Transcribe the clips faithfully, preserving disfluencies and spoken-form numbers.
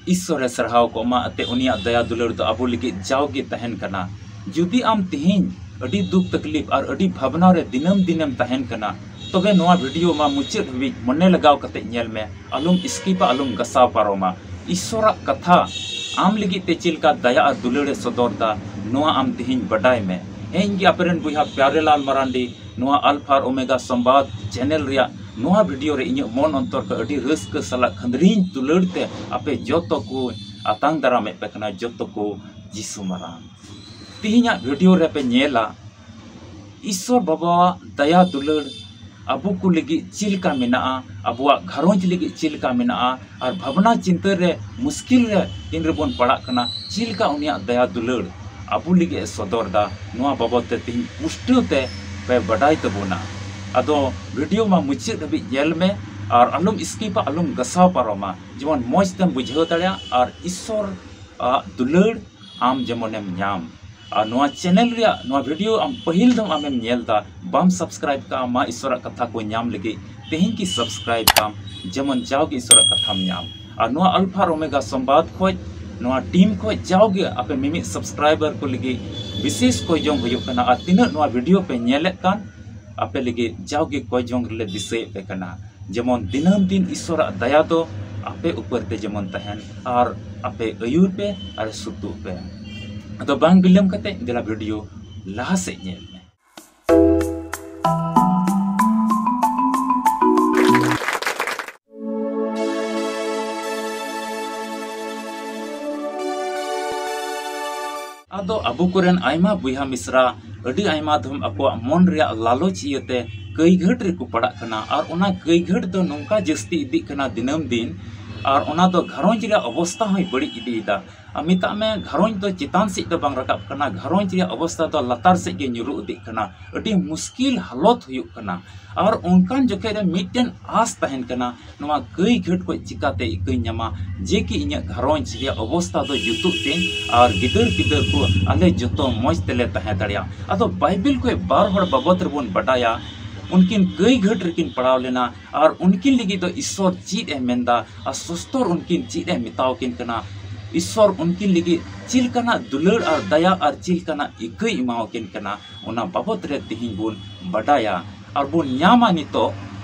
ᱤᱥᱥᱚᱨᱮ ᱥᱟᱨᱦᱟᱣ ᱠᱚᱜ ᱢᱟ, ᱟᱛᱮ ᱩᱱᱤᱭᱟᱜ ᱫᱟᱭᱟ ᱫᱩᱞᱟᱹᱲ ᱫᱚ ᱟᱵᱚ ᱞᱟᱹᱜᱤᱫ ᱡᱟᱣᱜᱮ ᱛᱟᱦᱮᱱ ᱠᱟᱱᱟ᱾ ᱡᱩᱫᱤ ᱟᱢ ᱛᱤᱦᱤᱧ ᱟᱹᱰᱤ ᱫᱩᱠ ᱛᱟᱠᱞᱤᱯ ᱟᱨ ᱟᱹᱰᱤ ᱵᱷᱟᱵᱽᱱᱟ ᱨᱮ ᱫᱤᱱᱟᱹᱢ ᱫᱤᱱᱮᱢ ᱛᱟᱦᱮᱱ ᱠᱟᱱᱟ, ᱛᱚᱵᱮ ᱱᱚᱣᱟ ᱵᱷᱤᱰᱤᱭᱳ ᱢᱟ ᱢᱩᱪᱟᱹᱫ ᱦᱟᱹᱵᱤᱡ ᱢᱚᱱᱮ ᱞᱟᱜᱟᱣ ᱠᱟᱛᱮ ᱧᱮᱞ ᱢᱮ, ᱟᱞᱚᱢ ᱥᱠᱤᱯᱟ, ᱟᱞᱚᱢ ᱜᱟᱥᱟᱣ ᱯᱟᱨᱚᱢᱟ᱾ ᱤᱥᱥᱚᱨᱟᱜ ᱠᱟᱛᱷᱟ ᱟᱢ ᱞᱟᱹᱜᱤᱫ ᱛᱮ ᱪᱮᱫ ᱞᱮᱠᱟ ᱫᱟᱭᱟ ᱟᱨ ᱫᱩᱞᱟᱹᱲ ᱮ ᱥᱚᱫᱚᱨ ᱫᱟ, ᱱᱚᱣᱟ ᱟᱢ ᱛᱤᱦᱤᱧ ᱵᱟᱰᱟᱭ ᱢᱮ᱾ ᱦᱮᱸ, ᱤᱧ ᱜᱮ ᱟᱯᱮ ᱨᱮᱱ ᱵᱚᱭᱦᱟ ᱯᱭᱟᱨᱮᱞᱟᱞ ᱢᱟᱨᱟᱱᱰᱤ, ᱱᱚᱣᱟ ᱟᱞᱯᱷᱟ ᱟᱨ ᱳᱢᱮᱜᱟ ᱥᱚᱢᱵᱟᱫ ᱪᱮᱱᱮᱞ ᱨᱮᱭᱟᱜ ᱱᱚᱣᱟ ᱵᱷᱤᱰᱤᱭᱳ ᱨᱮ ᱤᱧᱟᱹᱜ ᱢᱚᱱ ᱚᱱᱛᱚᱨ ᱠᱷᱚᱱ ᱟᱹᱰᱤ ᱨᱟᱹᱥᱠᱟᱹ ᱥᱟᱞᱟᱜ ᱠᱷᱟᱹᱫᱽᱨᱤᱧ ᱫᱩᱞᱟᱹᱲ ᱛᱮ ᱟᱯᱮ ᱡᱚᱛᱚ ᱠᱚ ᱟᱛᱟᱝ ᱫᱟᱨᱟᱢᱮᱫ ᱯᱮ ᱠᱟᱱᱟ, ᱡᱚᱛᱚ ᱠᱚ ᱡᱤᱥᱩ ᱢᱟᱨᱟᱝ᱾ ᱛᱤᱦᱤᱧᱟᱜ ᱵᱷᱤᱰᱤᱭᱳ ᱨᱮᱯᱮ ᱧᱮᱞᱟ ᱤᱥᱥᱚᱨ ᱵᱟᱵᱟᱣᱟᱜ ᱫᱟᱭᱟ ᱫᱩᱞᱟᱹᱲ ᱟᱵᱚ ᱠᱚ ᱞᱟᱹᱜᱤᱫ ᱪᱮᱫ ᱞᱮᱠᱟ ᱢᱮᱱᱟᱜᱼᱟ, ᱟᱵᱚᱣᱟᱜ ᱜᱷᱟᱨᱚᱸᱡᱽ ᱞᱟᱹᱜᱤᱫ ᱪᱮᱫ ᱞᱮᱠᱟ ᱢᱮᱱᱟᱜᱼᱟ, ᱟᱨ ᱵᱷᱟᱵᱽᱱᱟ ᱪᱤᱱᱛᱟᱹ ᱨᱮ ᱢᱩᱥᱠᱤᱞ ᱨᱮ ᱛᱤᱱ ᱨᱮᱵᱚᱱ ᱯᱟᱲᱟᱜ ᱠᱟᱱᱟ, ᱪᱮᱫ ᱞᱮᱠᱟ ᱩᱱᱤᱭᱟᱜ ᱫᱟᱭᱟ ᱫᱩᱞᱟᱹᱲ ᱟᱵᱚ ᱞᱟᱹᱜᱤᱫ ᱮ ᱥᱚᱫᱚᱨ ᱫᱟ, ᱱᱚᱣᱟ ᱵᱟᱵᱚᱫ ᱛᱮ ᱛᱤᱦᱤᱧ ᱯᱩᱥᱴᱟᱹᱣ ᱛᱮ ᱯᱮ ᱵᱟᱰᱟᱭ ᱛᱟᱵᱚᱱᱟ᱾ ᱟᱫᱚ ᱵᱷᱤᱰᱤᱭᱳ ᱢᱟ ᱢᱩᱪᱟᱹᱫ ᱦᱟᱹᱵᱤᱡ ᱧᱮᱞ ᱢᱮ ᱟᱨ ᱟᱞᱚᱢ ᱥᱠᱤᱯᱟ, ᱟᱞᱚᱢ ᱜᱟᱥᱟᱣ ᱯᱟᱨᱚᱢᱟ, ᱡᱮᱢᱚᱱ ᱢᱚᱡᱽ ᱛᱮᱢ ᱵᱩᱡᱷᱟᱹᱣ ᱫᱟᱲᱮᱭᱟᱜ ᱟᱨ ᱤᱥᱥᱚᱨ ᱟᱜ ᱫᱩᱞᱟᱹᱲ ᱟᱢ ᱡᱮᱢᱚᱱᱮᱢ ᱧᱟᱢ᱾ ᱟᱨ ᱱᱚᱣᱟ ᱪᱮᱱᱮᱞ ᱨᱮᱭᱟᱜ ᱱᱚᱣᱟ ᱵᱷᱤᱰᱤᱭᱳ ᱟᱢ ᱯᱟᱹᱦᱤᱞ ᱫᱚᱢ ᱟᱢᱮᱢ ᱧᱮᱞ ᱫᱟ, ᱵᱟᱢ ᱥᱟᱵᱥᱠᱨᱟᱭᱤᱵ ᱠᱟᱜᱼᱟ, ᱢᱟ ᱤᱥᱥᱚᱨᱟᱜ ᱠᱟᱛᱷᱟ ᱠᱚ ᱧᱟᱢ ᱞᱟᱹᱜᱤᱫ ᱛᱮᱦᱮᱧ ᱜᱮ ᱥᱟᱵᱥᱠᱨᱟᱭᱤᱵ ᱠᱟᱢ, ᱡᱮᱢᱚᱱ ᱡᱟᱣᱜᱮ ᱤᱥᱥᱚᱨᱟᱜ ᱠᱟᱛᱷᱟᱢ ᱧᱟᱢ᱾ ᱟᱨ ᱱᱚᱣᱟ ᱟᱞᱯᱷᱟ ᱟᱨ ᱳᱢᱮᱜᱟ ᱥᱚᱢᱵᱟᱫ ᱠᱷᱚᱡ, ᱱᱚᱣᱟ ᱴᱤᱢ ᱠᱷᱚᱡ ᱡᱟᱣᱜᱮ ᱟᱯᱮ ᱢᱤᱢᱤᱫ ᱥᱟᱵᱥᱠᱨᱟᱭᱵᱟᱨ ᱠᱚ ᱞᱟᱹᱜᱤᱫ ᱵᱤᱥᱮᱥ ᱠᱚᱭ ᱡᱚᱝ ᱦᱩᱭᱩᱜ ᱠᱟᱱᱟ᱾ ᱟᱨ ᱛᱤᱱᱟᱹᱜ ᱱᱚᱣᱟ ᱵᱷᱤᱰᱤᱭᱳ ᱯᱮ ᱧᱮᱞᱮᱫ ᱠᱟᱱ, ᱟᱯᱮ ᱞᱟᱹᱜᱤᱫ ᱡᱟᱣᱜᱮ ᱠᱚᱭ ᱡᱚᱝ ᱨᱮᱞᱮ ᱫᱤᱥᱟᱹᱭᱮᱫ ᱯᱮ ᱠᱟᱱᱟ, ᱡᱮᱢᱚᱱ ᱫᱤᱱᱟᱹᱢ ᱫᱤᱱ ᱤᱥᱥᱚᱨᱟᱜ ᱫᱟᱭᱟ ᱫᱚ ᱟᱯᱮ ᱩᱯᱚᱨ ᱛᱮ ᱡᱮᱢᱚᱱ ᱛᱟᱦᱮᱱ ᱟᱨ ᱟᱯᱮ ᱟᱹᱭᱩᱨ ᱯᱮ ᱟᱨ ᱥᱩᱛᱩᱜ ᱯᱮ᱾ ᱟᱫᱚ ᱵᱟᱝ ᱵᱤᱞᱚᱢ ᱠᱟᱛᱮ ᱫᱮᱞᱟ ᱵᱷᱤᱰᱤᱭᱳ ᱞᱟᱦᱟ ᱥᱮᱫ ᱧᱮᱞ ᱢᱮ᱾ ᱟᱫᱚ ᱟᱵᱚ ᱠᱚᱨᱮᱱ ᱟᱭᱢᱟ ᱵᱚᱭᱦᱟ ᱢᱤᱥᱨᱟ ᱟᱹᱰᱤ ᱟᱭᱢᱟ ᱫᱷᱚᱢ ᱟᱠᱚᱣᱟᱜ ᱢᱚᱱ ᱨᱮᱭᱟᱜ ᱞᱟᱞᱚᱪ ᱤᱭᱟᱹᱛᱮ ᱠᱟᱹᱭᱜᱷᱟᱹᱴ ᱨᱮᱠᱚ ᱯᱟᱲᱟᱜ ᱠᱟᱱᱟ, ᱟᱨ ᱚᱱᱟ ᱠᱟᱹᱭᱜᱷᱟᱹᱴ ᱫᱚ ᱱᱚᱝᱠᱟ ᱡᱟᱹᱥᱛᱤ ᱤᱫᱤᱜ ᱠᱟᱱᱟ ᱫᱤᱱᱟᱹᱢ ᱫᱤᱱ, ᱟᱨ ᱚᱱᱟ ᱫᱚ ᱜᱷᱟᱨᱚᱸᱡᱽ ᱨᱮᱭᱟᱜ ᱚᱵᱚᱥᱛᱟ ᱦᱚᱸᱭ ᱵᱟᱹᱲᱤᱡ ᱤᱫᱤᱭᱮᱫᱟ᱾ ᱟᱨ ᱢᱮᱛᱟᱜ ᱢᱮ, ᱜᱷᱟᱨᱚᱸᱡᱽ ᱫᱚ ᱪᱮᱛᱟᱱ ᱥᱮᱫ ᱫᱚ ᱵᱟᱝ ᱨᱟᱠᱟᱵ ᱠᱟᱱᱟ, ᱜᱷᱟᱨᱚᱸᱡᱽ ᱨᱮᱭᱟᱜ ᱚᱵᱚᱥᱛᱟ ᱫᱚ ᱞᱟᱛᱟᱨ ᱥᱮᱫ ᱜᱮ ᱧᱩᱨᱩ ᱤᱫᱤᱜ ᱠᱟᱱᱟ᱾ ᱟᱹᱰᱤ ᱢᱩᱥᱠᱤᱞ ᱦᱟᱞᱚᱛ ᱦᱩᱭᱩᱜ ᱠᱟᱱᱟ᱾ ᱟᱨ ᱚᱱᱠᱟᱱ ᱡᱚᱠᱷᱮᱡ ᱨᱮ ᱢᱤᱫᱴᱮᱱ ᱟᱸᱥ ᱛᱟᱦᱮᱱ ᱠᱟᱱᱟ, ᱱᱚᱣᱟ ᱠᱟᱹᱭ ᱜᱷᱟᱹᱴ ᱠᱷᱚᱡ ᱪᱤᱠᱟᱛᱮ ᱤᱠᱟᱹᱧ ᱧᱟᱢᱟ, ᱡᱮ ᱠᱤ ᱤᱧᱟᱹᱜ ᱜᱷᱟᱨᱚᱸᱡᱽ ᱨᱮᱭᱟᱜ ᱚᱵᱚᱥᱛᱟ ᱫᱚ ᱡᱩᱛᱩᱜ ᱛᱤᱧ ᱟᱨ ᱜᱤᱫᱟᱹᱨ ᱯᱤᱫᱟᱹᱨ ᱠᱚ ᱟᱞᱮ ᱡᱚᱛᱚ ᱢᱚᱡᱽ ᱛᱮᱞᱮ ᱛᱟᱦᱮᱸ ᱫᱟᱲᱮᱭᱟᱜᱼᱟ᱾ ᱟᱫᱚ ᱵᱟᱭᱵᱮᱞ ᱠᱷᱚᱡ ᱵᱟᱨ ᱦᱚᱲ ᱵᱟᱵᱚᱫ ᱨᱮᱵᱚᱱ ᱵᱟᱰᱟᱭᱟ, ᱩᱱᱠᱤᱱ ᱠᱟᱹᱭ ᱜᱷᱟᱹᱴ ᱨᱮᱠᱤᱱ ᱯᱟᱲᱟᱣ ᱞᱮᱱᱟ ᱟᱨ ᱩᱱᱠᱤᱱ ᱞᱟᱹᱜᱤᱫ ᱫᱚ ᱤᱥᱥᱚᱨ ᱪᱮᱫ ᱮ ᱢᱮᱱᱫᱟ ᱟᱨ ᱥᱚᱥᱛᱚᱨ ᱩᱱᱠᱤᱱ ᱪᱮᱫ ᱮ ᱢᱮᱛᱟᱣ ᱠᱤᱱ ᱠᱟᱱᱟ, ᱤᱥᱥᱚᱨ ᱩᱱᱠᱤᱱ ᱞᱟᱹᱜᱤᱫ ᱪᱮᱫ ᱞᱮᱠᱟᱱᱟᱜ ᱫᱩᱞᱟᱹᱲ ᱟᱨ ᱫᱟᱭᱟ ᱟᱨ ᱪᱮᱫ ᱞᱮᱠᱟᱱᱟᱜ ᱤᱠᱟᱹᱭ ᱮᱢᱟᱣ ᱠᱤᱱ ᱠᱟᱱᱟ, ᱚᱱᱟ ᱵᱟᱵᱚᱛ ᱨᱮ ᱛᱮᱦᱮᱧ ᱵᱚᱱ ᱵᱟᱰᱟᱭᱟ ᱟᱨ ᱵᱚᱱ ᱧᱟᱢᱟ᱾ ᱱᱤᱛᱚᱜ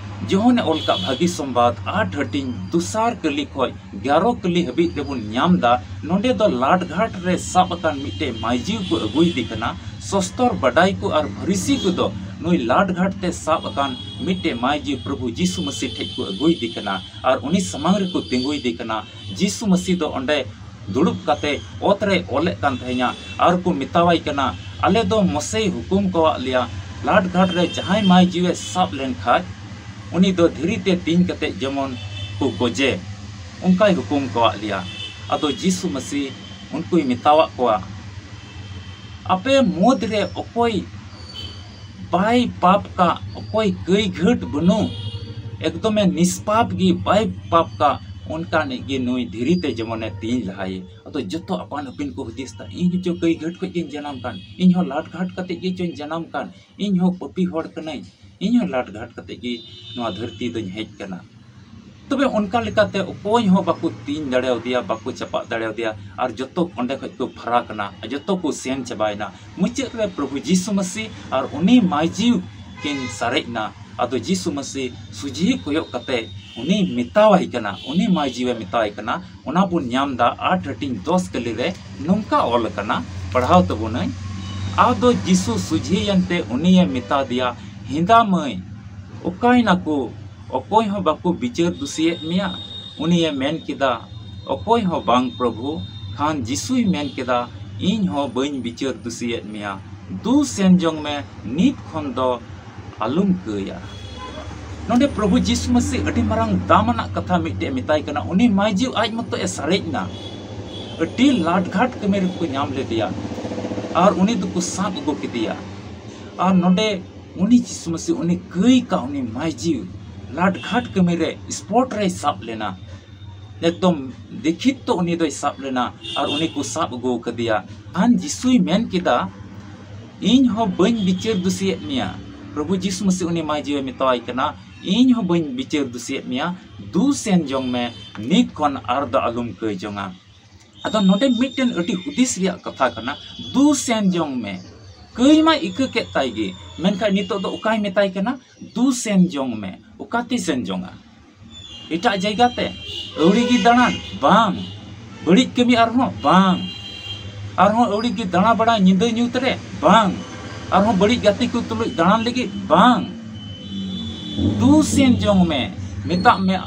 ᱡᱚᱦᱚᱱᱮ ᱚᱞ ᱠᱟᱜ ᱵᱷᱟᱹᱜᱤ ᱥᱚᱢᱵᱟᱫ ᱟᱴ ᱦᱟᱹᱴᱤᱧ ᱫᱚᱥᱟᱨ ᱠᱟᱹᱞᱤ ᱠᱷᱚᱡ ᱜᱮᱭᱟᱨᱚ ᱠᱟᱹᱞᱤ ᱦᱟᱹᱵᱤᱡ ᱨᱮᱵᱚᱱ ᱧᱟᱢ ᱫᱟ᱾ ᱱᱚᱰᱮ ᱫᱚ ᱞᱟᱴᱜᱷᱟᱴ ᱨᱮ ᱥᱟᱵ ᱟᱠᱟᱱ ᱢᱤᱫᱴᱮᱡ ᱢᱟᱹᱭᱡᱤᱣ ᱠᱚ ᱟᱹᱜᱩᱭᱮᱫᱮ ᱠᱟᱱᱟ᱾ ᱥᱚᱥᱛᱚᱨ ᱵᱟᱰᱟᱭ ᱠᱚ ᱟᱨ ᱯᱷᱟᱹᱨᱤᱥᱤ ᱠᱚᱫᱚ ᱱᱩᱭ ᱞᱟᱴᱜᱷᱟᱴ ᱛᱮ ᱥᱟᱵ ᱟᱠᱟᱱ ᱢᱤᱫᱴᱮᱡ ᱢᱟᱹᱭᱡᱤᱣ ᱯᱨᱚᱵᱷᱩ ᱡᱤᱥᱩ ᱢᱟᱹᱥᱤ ᱴᱷᱮᱡ ᱠᱚ ᱟᱹᱜᱩᱭᱮᱫᱮ ᱠᱟᱱᱟ ᱟᱨ ᱩᱱᱤ ᱥᱟᱢᱟᱝ ᱨᱮᱠᱚ ᱛᱤᱸᱜᱩᱭᱮᱫᱮ ᱠᱟᱱᱟ᱾ ᱡᱤᱥᱩ ᱢᱟᱹᱥᱤ ᱫᱚ ᱚᱸᱰᱮ ᱫᱩᱲᱩᱵ ᱠᱟᱛᱮ ᱚᱛ ᱨᱮ ᱚᱞᱮᱫ ᱠᱟᱱ ᱛᱟᱦᱮᱸᱧᱟ ᱟᱨ ᱠᱚ ᱢᱮᱛᱟᱣᱟᱭ ᱠᱟᱱᱟ, ᱟᱞᱮ ᱫᱚ ᱢᱚᱥᱮᱭ ᱦᱩᱠᱩᱢ ᱠᱟᱣᱟᱫ ᱞᱮᱭᱟ, ᱞᱟᱴᱜᱷᱟᱴ ᱨᱮ ᱡᱟᱦᱟᱸᱭ ᱢᱟᱹᱭᱡᱤᱣᱮ ᱥᱟᱵ ᱞᱮᱱ ᱠᱷᱟᱡ ᱩᱱᱤ ᱫᱚ ᱫᱷᱤᱨᱤ ᱛᱮ ᱛᱤᱧ ᱠᱟᱛᱮ ᱡᱮᱢᱚᱱ ᱠᱚ ᱜᱚᱡᱮ, ᱚᱱᱠᱟᱭ ᱦᱩᱠᱩᱢ ᱠᱟᱣᱟᱫ ᱞᱮᱭᱟ᱾ ᱟᱫᱚ ᱡᱤᱥᱩ ᱢᱟᱹᱥᱤ ᱩᱱᱠᱩᱭ ᱢᱮᱛᱟᱣᱟᱫ ᱠᱚᱣᱟ, ᱟᱯᱮ ᱢᱩᱫᱽ ᱨᱮ ᱚᱠᱚᱭ ᱵᱟᱭ ᱯᱟᱯ ᱠᱟᱜ, ᱚᱠᱚᱭ ᱠᱟᱹᱭ ᱜᱷᱟᱹᱴ ᱵᱟᱹᱱᱩᱜ, ᱮᱠᱫᱚᱢᱮ ᱱᱤᱥᱯᱟᱯ ᱜᱮ, ᱵᱟᱭ ᱯᱟᱯ ᱠᱟᱜ, ᱚᱱᱠᱟᱱᱤᱡ ᱜᱮ ᱱᱩᱭ ᱫᱷᱤᱨᱤ ᱛᱮ ᱡᱮᱢᱚᱱᱮ ᱛᱤᱧ ᱞᱟᱦᱟᱭᱮ᱾ ᱟᱫᱚ ᱡᱚᱛᱚ ᱟᱯᱟᱱ ᱟᱹᱯᱤᱱ ᱠᱚ ᱦᱩᱫᱤᱥ ᱫᱟ, ᱤᱧ ᱦᱚᱪᱚ ᱠᱟᱹᱭ ᱜᱷᱟᱹᱴ ᱠᱷᱚᱡ ᱜᱤᱧ ᱡᱟᱱᱟᱢ ᱠᱟᱱ, ᱤᱧ ᱦᱚᱸ ᱞᱟᱴ ᱜᱷᱟᱴ ᱠᱟᱛᱮ ᱜᱮ ᱪᱚᱧ ᱡᱟᱱᱟᱢ ᱠᱟᱱ, ᱤᱧ ᱦᱚᱸ ᱯᱟᱹᱯᱤ ᱦᱚᱲ ᱠᱟᱹᱱᱟᱹᱧ, ᱤᱧ ᱦᱚᱸ ᱞᱟᱴ ᱜᱷᱟᱴ ᱠᱟᱛᱮ ᱜᱮ ᱱᱚᱣᱟ ᱫᱷᱟᱹᱨᱛᱤ ᱫᱚᱧ ᱦᱮᱡ ᱠᱟᱱᱟ᱾ ᱛᱚᱵᱮ ᱚᱱᱠᱟ ᱞᱮᱠᱟᱛᱮ ᱚᱠᱚᱭ ᱦᱚᱸ ᱵᱟᱠᱚ ᱛᱤᱧ ᱫᱟᱲᱮᱭᱟᱫᱮᱭᱟ, ᱵᱟᱠᱚ ᱪᱟᱯᱟᱫ ᱫᱟᱲᱮᱭᱟᱫᱮᱭᱟ, ᱟᱨ ᱡᱚᱛᱚ ᱚᱸᱰᱮ ᱠᱷᱚᱡ ᱠᱚ ᱯᱷᱟᱨᱟᱠ ᱮᱱᱟ, ᱡᱚᱛᱚ ᱠᱚ ᱥᱮᱱ ᱪᱟᱵᱟᱭᱮᱱᱟ᱾ ᱢᱩᱪᱟᱹᱫ ᱨᱮ ᱯᱨᱚᱵᱷᱩ ᱡᱤᱥᱩ ᱢᱟᱹᱥᱤ ᱟᱨ ᱩᱱᱤ ᱢᱟᱹᱭᱡᱤᱣ ᱠᱤᱱ ᱥᱟᱨᱮᱡ ᱮᱱᱟ᱾ ᱟᱫᱚ ᱡᱤᱥᱩ ᱢᱟᱹᱥᱤ ᱥᱚᱡᱷᱮ ᱠᱚᱭᱚᱜ ᱠᱟᱛᱮ ᱩᱱᱤ ᱢᱮᱛᱟᱣᱟᱭ ᱠᱟᱱᱟ, ᱩᱱᱤ ᱢᱟᱹᱭᱡᱤᱣᱮ ᱢᱮᱛᱟᱣᱟᱭ ᱠᱟᱱᱟ, ᱚᱱᱟ ᱵᱚᱱ ᱧᱟᱢ ᱫᱟ ᱟᱴ ᱦᱟᱹᱴᱤᱧ ᱫᱚᱥ ᱠᱟᱹᱞᱤ ᱨᱮ ᱱᱚᱝᱠᱟ ᱚᱞ ᱟᱠᱟᱱᱟ, ᱯᱟᱲᱦᱟᱣ ᱛᱟᱵᱚᱱᱟᱹᱧ᱾ ᱟᱫᱚ ᱡᱤᱥᱩ ᱥᱚᱡᱷᱮᱭᱮᱱ ᱛᱮ ᱩᱱᱤᱭᱮ ᱢᱮᱛᱟ ᱫᱮᱭᱟ, ᱦᱮᱸᱫᱟ ᱢᱟᱹᱭ, ᱚᱠᱟᱭ ᱱᱟᱠᱚ? ᱚᱠᱚᱭ ᱦᱚᱸ ᱵᱟᱠᱚ ᱵᱤᱪᱟᱹᱨ ᱫᱩᱥᱤᱭᱮᱫ ᱢᱮᱭᱟ? ᱩᱱᱤᱭᱮ ᱢᱮᱱ ᱠᱮᱫᱟ, ᱚᱠᱚᱭ ᱦᱚᱸ ᱵᱟᱝ ᱯᱨᱚᱵᱷᱩ᱾ ᱠᱷᱟᱱ ᱡᱤᱥᱩᱭ ᱢᱮᱱ ᱠᱮᱫᱟ, ᱤᱧ ᱦᱚᱸ ᱵᱟᱹᱧ ᱵᱤᱪᱟᱹᱨ ᱫᱩᱥᱤᱭᱮᱫ ᱢᱮᱭᱟ, ᱫᱩ ᱥᱮᱱ ᱡᱚᱝ ᱢᱮ, ᱱᱤᱛ ᱠᱷᱚᱱ ᱫᱚ ᱟᱞᱚᱢ ᱠᱟᱹᱭᱟ᱾ ᱱᱚᱰᱮ ᱯᱨᱚᱵᱷᱩ ᱡᱤᱥᱩ ᱢᱟᱹᱥᱤ ᱟᱹᱰᱤ ᱢᱟᱨᱟᱝ ᱫᱟᱢ ᱟᱱᱟᱜ ᱠᱟᱛᱷᱟ ᱢᱤᱫᱴᱮᱡ ᱢᱮᱛᱟᱭ ᱠᱟᱱᱟ᱾ ᱩᱱᱤ ᱢᱟᱹᱭᱡᱤᱣ ᱟᱡ ᱢᱚᱛᱚ ᱮ ᱥᱟᱨᱮᱡ ᱮᱱᱟ, ᱟᱹᱰᱤ ᱞᱟᱴᱜᱷᱟᱴ ᱠᱟᱹᱢᱤ ᱨᱮᱠᱚ ᱧᱟᱢ ᱞᱮᱫᱮᱭᱟ ᱟᱨ ᱩᱱᱤ ᱫᱚᱠᱚ ᱥᱟᱵ ᱟᱹᱜᱩ ᱠᱮᱫᱮᱭᱟ᱾ ᱟᱨ ᱱᱚᱰᱮ ᱩᱱᱤ ᱡᱤᱥᱩ ᱢᱟᱹᱥᱤ ᱩᱱᱤ ᱠᱟᱹᱭ ᱠᱟ ᱩᱱᱤ ᱢᱟᱹᱭᱡᱤᱣ ᱞᱟᱴᱜᱷᱟᱴ ᱠᱟᱹᱢᱤ ᱨᱮ ᱥᱯᱚᱴ ᱨᱮᱭ ᱥᱟᱵ ᱞᱮᱱᱟ, ᱮᱠᱫᱚᱢ ᱫᱤᱠᱷᱤᱛ ᱛᱚ ᱩᱱᱤ ᱫᱚᱭ ᱥᱟᱵ ᱞᱮᱱᱟ ᱟᱨ ᱩᱱᱤ ᱠᱚ ᱥᱟᱵ ᱟᱹᱜᱩ ᱠᱟᱫᱮᱭᱟ᱾ ᱠᱷᱟᱱ ᱡᱤᱥᱩᱭ ᱢᱮᱱ ᱠᱮᱫᱟ, ᱤᱧ ᱦᱚᱸ ᱵᱟᱹᱧ ᱵᱤᱪᱟᱹᱨ ᱫᱩᱥᱤᱭᱮᱫ ᱢᱮᱭᱟ, ᱯᱨᱚᱵᱷᱩ ᱡᱤᱥᱩ ᱢᱟᱹᱥᱤ ᱩᱱᱤ ᱢᱟᱹᱭ ᱡᱤᱣᱤ ᱢᱮᱛᱟᱣᱟᱭ ᱠᱟᱱᱟ, ᱤᱧ ᱦᱚᱸ ᱵᱟᱹᱧ ᱵᱤᱪᱟᱹᱨ ᱫᱩᱥᱤᱭᱮᱫ ᱢᱮᱭᱟ, ᱫᱩ ᱥᱮᱱ ᱡᱚᱝ ᱢᱮ, ᱱᱤᱛ ᱠᱷᱚᱱ ᱟᱨ ᱫᱚ ᱟᱞᱚᱢ ᱠᱟᱹᱭ ᱡᱚᱝᱟ᱾ ᱟᱫᱚ ᱱᱚᱰᱮ ᱢᱤᱫᱴᱮᱱ ᱟᱹᱰᱤ ᱦᱩᱫᱤᱥ ᱨᱮᱭᱟᱜ ᱠᱟᱛᱷᱟ ᱠᱟᱱᱟ, ᱫᱩ ᱥᱮᱱ ᱡᱚᱝ ᱢᱮ᱾ ᱠᱟᱹᱭ ᱢᱟ ᱤᱠᱟᱹ ᱠᱮᱫ ᱛᱟᱭ ᱜᱮ, ᱢᱮᱱᱠᱷᱟᱱ ᱱᱤᱛᱚᱜ ᱫᱚ ᱚᱠᱟᱭ ᱢᱮᱛᱟᱭ ᱠᱟᱱᱟ? ᱫᱩ ᱥᱮᱱ ᱡᱚᱝ ᱢᱮ᱾ ᱚᱠᱟᱛᱮ ᱥᱮᱱ ᱡᱚᱝᱟ? ᱮᱴᱟᱜ ᱡᱟᱭᱜᱟ ᱛᱮ? ᱟᱹᱣᱲᱤ ᱜᱮ ᱫᱟᱬᱟᱱ? ᱵᱟᱝ᱾ ᱵᱟᱹᱲᱤᱡ ᱠᱟᱹᱢᱤ ᱟᱨᱦᱚᱸ? ᱵᱟᱝ᱾ ᱟᱨᱦᱚᱸ ᱟᱹᱣᱲᱤ ᱜᱮ ᱫᱟᱬᱟ ᱵᱟᱲᱟ ᱧᱤᱫᱟᱹ ᱧᱩᱛ ᱨᱮ? ᱵᱟᱝ᱾ ᱟᱨᱦᱚᱸ ᱵᱟᱹᱲᱤᱡ ᱜᱟᱛᱮ ᱠᱚ ᱛᱩᱞᱩᱡ ᱫᱟᱬᱟᱱ ᱞᱟᱹᱜᱤᱫ? ᱵᱟᱝ᱾ ᱫᱩ ᱥᱮᱱ ᱡᱚᱝ ᱢᱮ, ᱢᱮᱛᱟᱜ ᱢᱮ᱾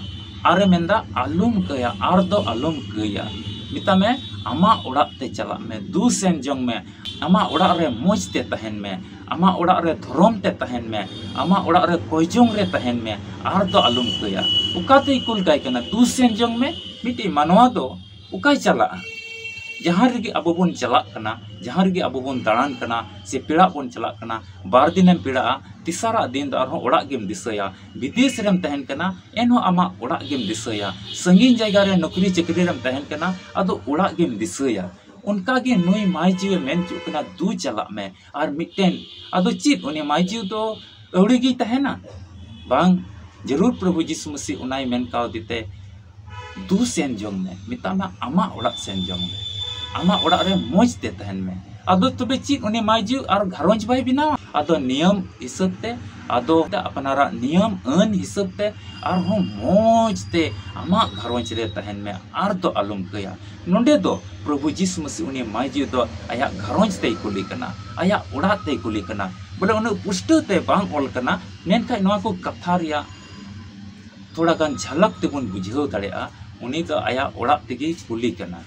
ᱟᱨᱮ ᱢᱮᱱᱫᱟ, ᱟᱞᱚᱢ ᱠᱟᱹᱭᱟ, ᱟᱨ ᱫᱚ ᱟᱞᱚᱢ ᱠᱟᱹᱭᱟ᱾ ᱢᱮᱛᱟᱜ ᱢᱮ, ᱟᱢᱟᱜ ᱚᱲᱟᱜ ᱛᱮ ᱪᱟᱞᱟᱜ ᱢᱮ, ᱫᱩ ᱥᱮᱱ ᱡᱚᱝ ᱢᱮ, ᱟᱢᱟᱜ ᱚᱲᱟᱜ ᱨᱮ ᱢᱚᱡᱽ ᱛᱮ ᱛᱟᱦᱮᱱ ᱢᱮ, ᱟᱢᱟᱜ ᱚᱲᱟᱜ ᱨᱮ ᱫᱷᱚᱨᱚᱢ ᱛᱮ ᱛᱟᱦᱮᱱ ᱢᱮ, ᱟᱢᱟᱜ ᱚᱲᱟᱜ ᱨᱮ ᱠᱚᱭᱡᱚᱝ ᱨᱮ ᱛᱟᱦᱮᱱ ᱢᱮ, ᱟᱨ ᱫᱚ ᱟᱞᱚᱢ ᱠᱟᱹᱭᱟ᱾ ᱚᱠᱟᱛᱮᱭ ᱠᱩᱞ ᱠᱟᱭ ᱠᱟᱱᱟ? ᱫᱩ ᱥᱮᱱ ᱡᱚᱝ ᱢᱮ᱾ ᱢᱤᱫᱴᱤᱡ ᱢᱟᱱᱣᱟ ᱫᱚ ᱚᱠᱟᱭ ᱪᱟᱞᱟᱜᱼᱟ? ᱡᱟᱦᱟᱸ ᱨᱮᱜᱮ ᱟᱵᱚ ᱵᱚᱱ ᱪᱟᱞᱟᱜ ᱠᱟᱱᱟ, ᱡᱟᱦᱟᱸ ᱨᱮᱜᱮ ᱟᱵᱚ ᱵᱚᱱ ᱫᱟᱬᱟᱱ ᱠᱟᱱᱟ, ᱥᱮ ᱯᱮᱲᱟᱜ ᱵᱚᱱ ᱪᱟᱞᱟᱜ ᱠᱟᱱᱟ, ᱵᱟᱨ ᱫᱤᱱᱮᱢ ᱯᱮᱲᱟᱜᱼᱟ, ᱛᱮᱥᱟᱨᱟᱜ ᱫᱤᱱ ᱫᱚ ᱟᱨᱦᱚᱸ ᱚᱲᱟᱜ ᱜᱮᱢ ᱫᱤᱥᱟᱹᱭᱟ᱾ ᱵᱤᱫᱮᱥ ᱨᱮᱢ ᱛᱟᱦᱮᱱ ᱠᱟᱱᱟ, ᱮᱱᱦᱚᱸ ᱟᱢᱟᱜ ᱚᱲᱟᱜ ᱜᱮᱢ ᱫᱤᱥᱟᱹᱭᱟ᱾ ᱥᱟᱺᱜᱤᱧ ᱡᱟᱭᱜᱟ ᱨᱮ ᱱᱚᱠᱨᱤ ᱪᱟᱹᱠᱨᱤ ᱨᱮᱢ ᱛᱟᱦᱮᱱ ᱠᱟᱱᱟ, ᱟᱫᱚ ᱚᱲᱟᱜ ᱜᱮᱢ ᱫᱤᱥᱟᱹᱭᱟ᱾ ᱚᱱᱠᱟᱜᱮ ᱱᱩᱭ ᱢᱟᱹᱭ ᱡᱤᱣᱤ ᱢᱮᱱ ᱦᱚᱪᱚᱜ ᱠᱟᱱᱟ, ᱫᱩ ᱪᱟᱞᱟᱜ ᱢᱮ᱾ ᱟᱨ ᱢᱤᱫᱴᱮᱱ, ᱟᱫᱚ ᱪᱮᱫ ᱩᱱᱤ ᱢᱟᱹᱭ ᱡᱤᱣᱤ ᱫᱚ ᱟᱹᱣᱲᱤ ᱜᱮᱭ ᱛᱟᱦᱮᱱᱟ? ᱵᱟᱝ, ᱡᱟᱹᱨᱩᱲ ᱯᱨᱚᱵᱷᱩ ᱡᱤᱥᱩ ᱢᱟᱹᱥᱤ ᱚᱱᱟᱭ ᱢᱮᱱ ᱠᱟᱣᱫᱮ ᱛᱮ, ᱫᱩ ᱥᱮᱱ ᱡᱚᱝ ᱢᱮ, ᱢᱮᱛᱟᱜ ᱢᱮ ᱟᱢᱟᱜ ᱚᱲᱟᱜ ᱥᱮᱱ ᱡᱚᱝ ᱢᱮ, ᱟᱢᱟᱜ ᱚᱲᱟᱜ ᱨᱮ ᱢᱚᱡᱽ ᱛᱮ ᱛᱟᱦᱮᱱ ᱢᱮ᱾ ᱟᱫᱚ ᱛᱚᱵᱮ ᱪᱮᱫ ᱩᱱᱤ ᱢᱟᱹᱭ ᱡᱤᱣᱤ ᱟᱨ ᱜᱷᱟᱨᱚᱸᱡᱽ ᱵᱟᱭ ᱵᱮᱱᱟᱣᱟ? ᱟᱫᱚ ᱱᱤᱭᱚᱢ ᱦᱤᱥᱟᱹᱵ ᱛᱮ, ᱟᱫᱚ ᱟᱯᱱᱟᱨᱟᱜ ᱱᱤᱭᱚᱢ ᱟᱹᱱ ᱦᱤᱥᱟᱹᱵ ᱛᱮ ᱟᱨᱦᱚᱸ ᱢᱚᱡᱽ ᱛᱮ ᱟᱢᱟᱜ ᱜᱷᱟᱨᱚᱸᱡᱽ ᱨᱮ ᱛᱟᱦᱮᱱ ᱢᱮ, ᱟᱨ ᱫᱚ ᱟᱞᱚᱢ ᱠᱟᱹᱭᱟ᱾ ᱱᱚᱰᱮ ᱫᱚ ᱯᱨᱚᱵᱷᱩ ᱡᱤᱥᱩ ᱢᱟᱹᱥᱤ ᱩᱱᱤ ᱢᱟᱹᱭ ᱡᱤᱣᱤ ᱫᱚ ᱟᱭᱟᱜ ᱜᱷᱟᱨᱚᱸᱡᱽ ᱛᱮᱭ ᱠᱩᱞᱤ ᱠᱟᱱᱟ, ᱟᱭᱟᱜ ᱚᱲᱟᱜ ᱛᱮᱭ ᱠᱩᱞᱤ ᱠᱟᱱᱟ᱾ ᱵᱚᱞᱮ ᱩᱱᱟᱹᱜ ᱯᱩᱥᱴᱟᱹᱣ ᱛᱮ ᱵᱟᱝ ᱚᱞ ᱠᱟᱱᱟ, ᱢᱮᱱᱠᱷᱟᱱ ᱱᱚᱣᱟ ᱠᱚ ᱠᱟᱛᱷᱟ ᱨᱮᱭᱟᱜ ᱛᱷᱚᱲᱟ ᱜᱟᱱ ᱡᱷᱟᱞᱟᱠ ᱛᱮᱵᱚᱱ ᱵᱩᱡᱷᱟᱹᱣ ᱫᱟᱲᱮᱭᱟᱜᱼᱟ᱾ ᱩᱱᱤ ᱫᱚ ᱟᱭᱟᱜ ᱚᱲᱟᱜ ᱛᱮᱜᱮᱭ ᱠᱩᱞᱤ ᱠᱟᱱᱟ,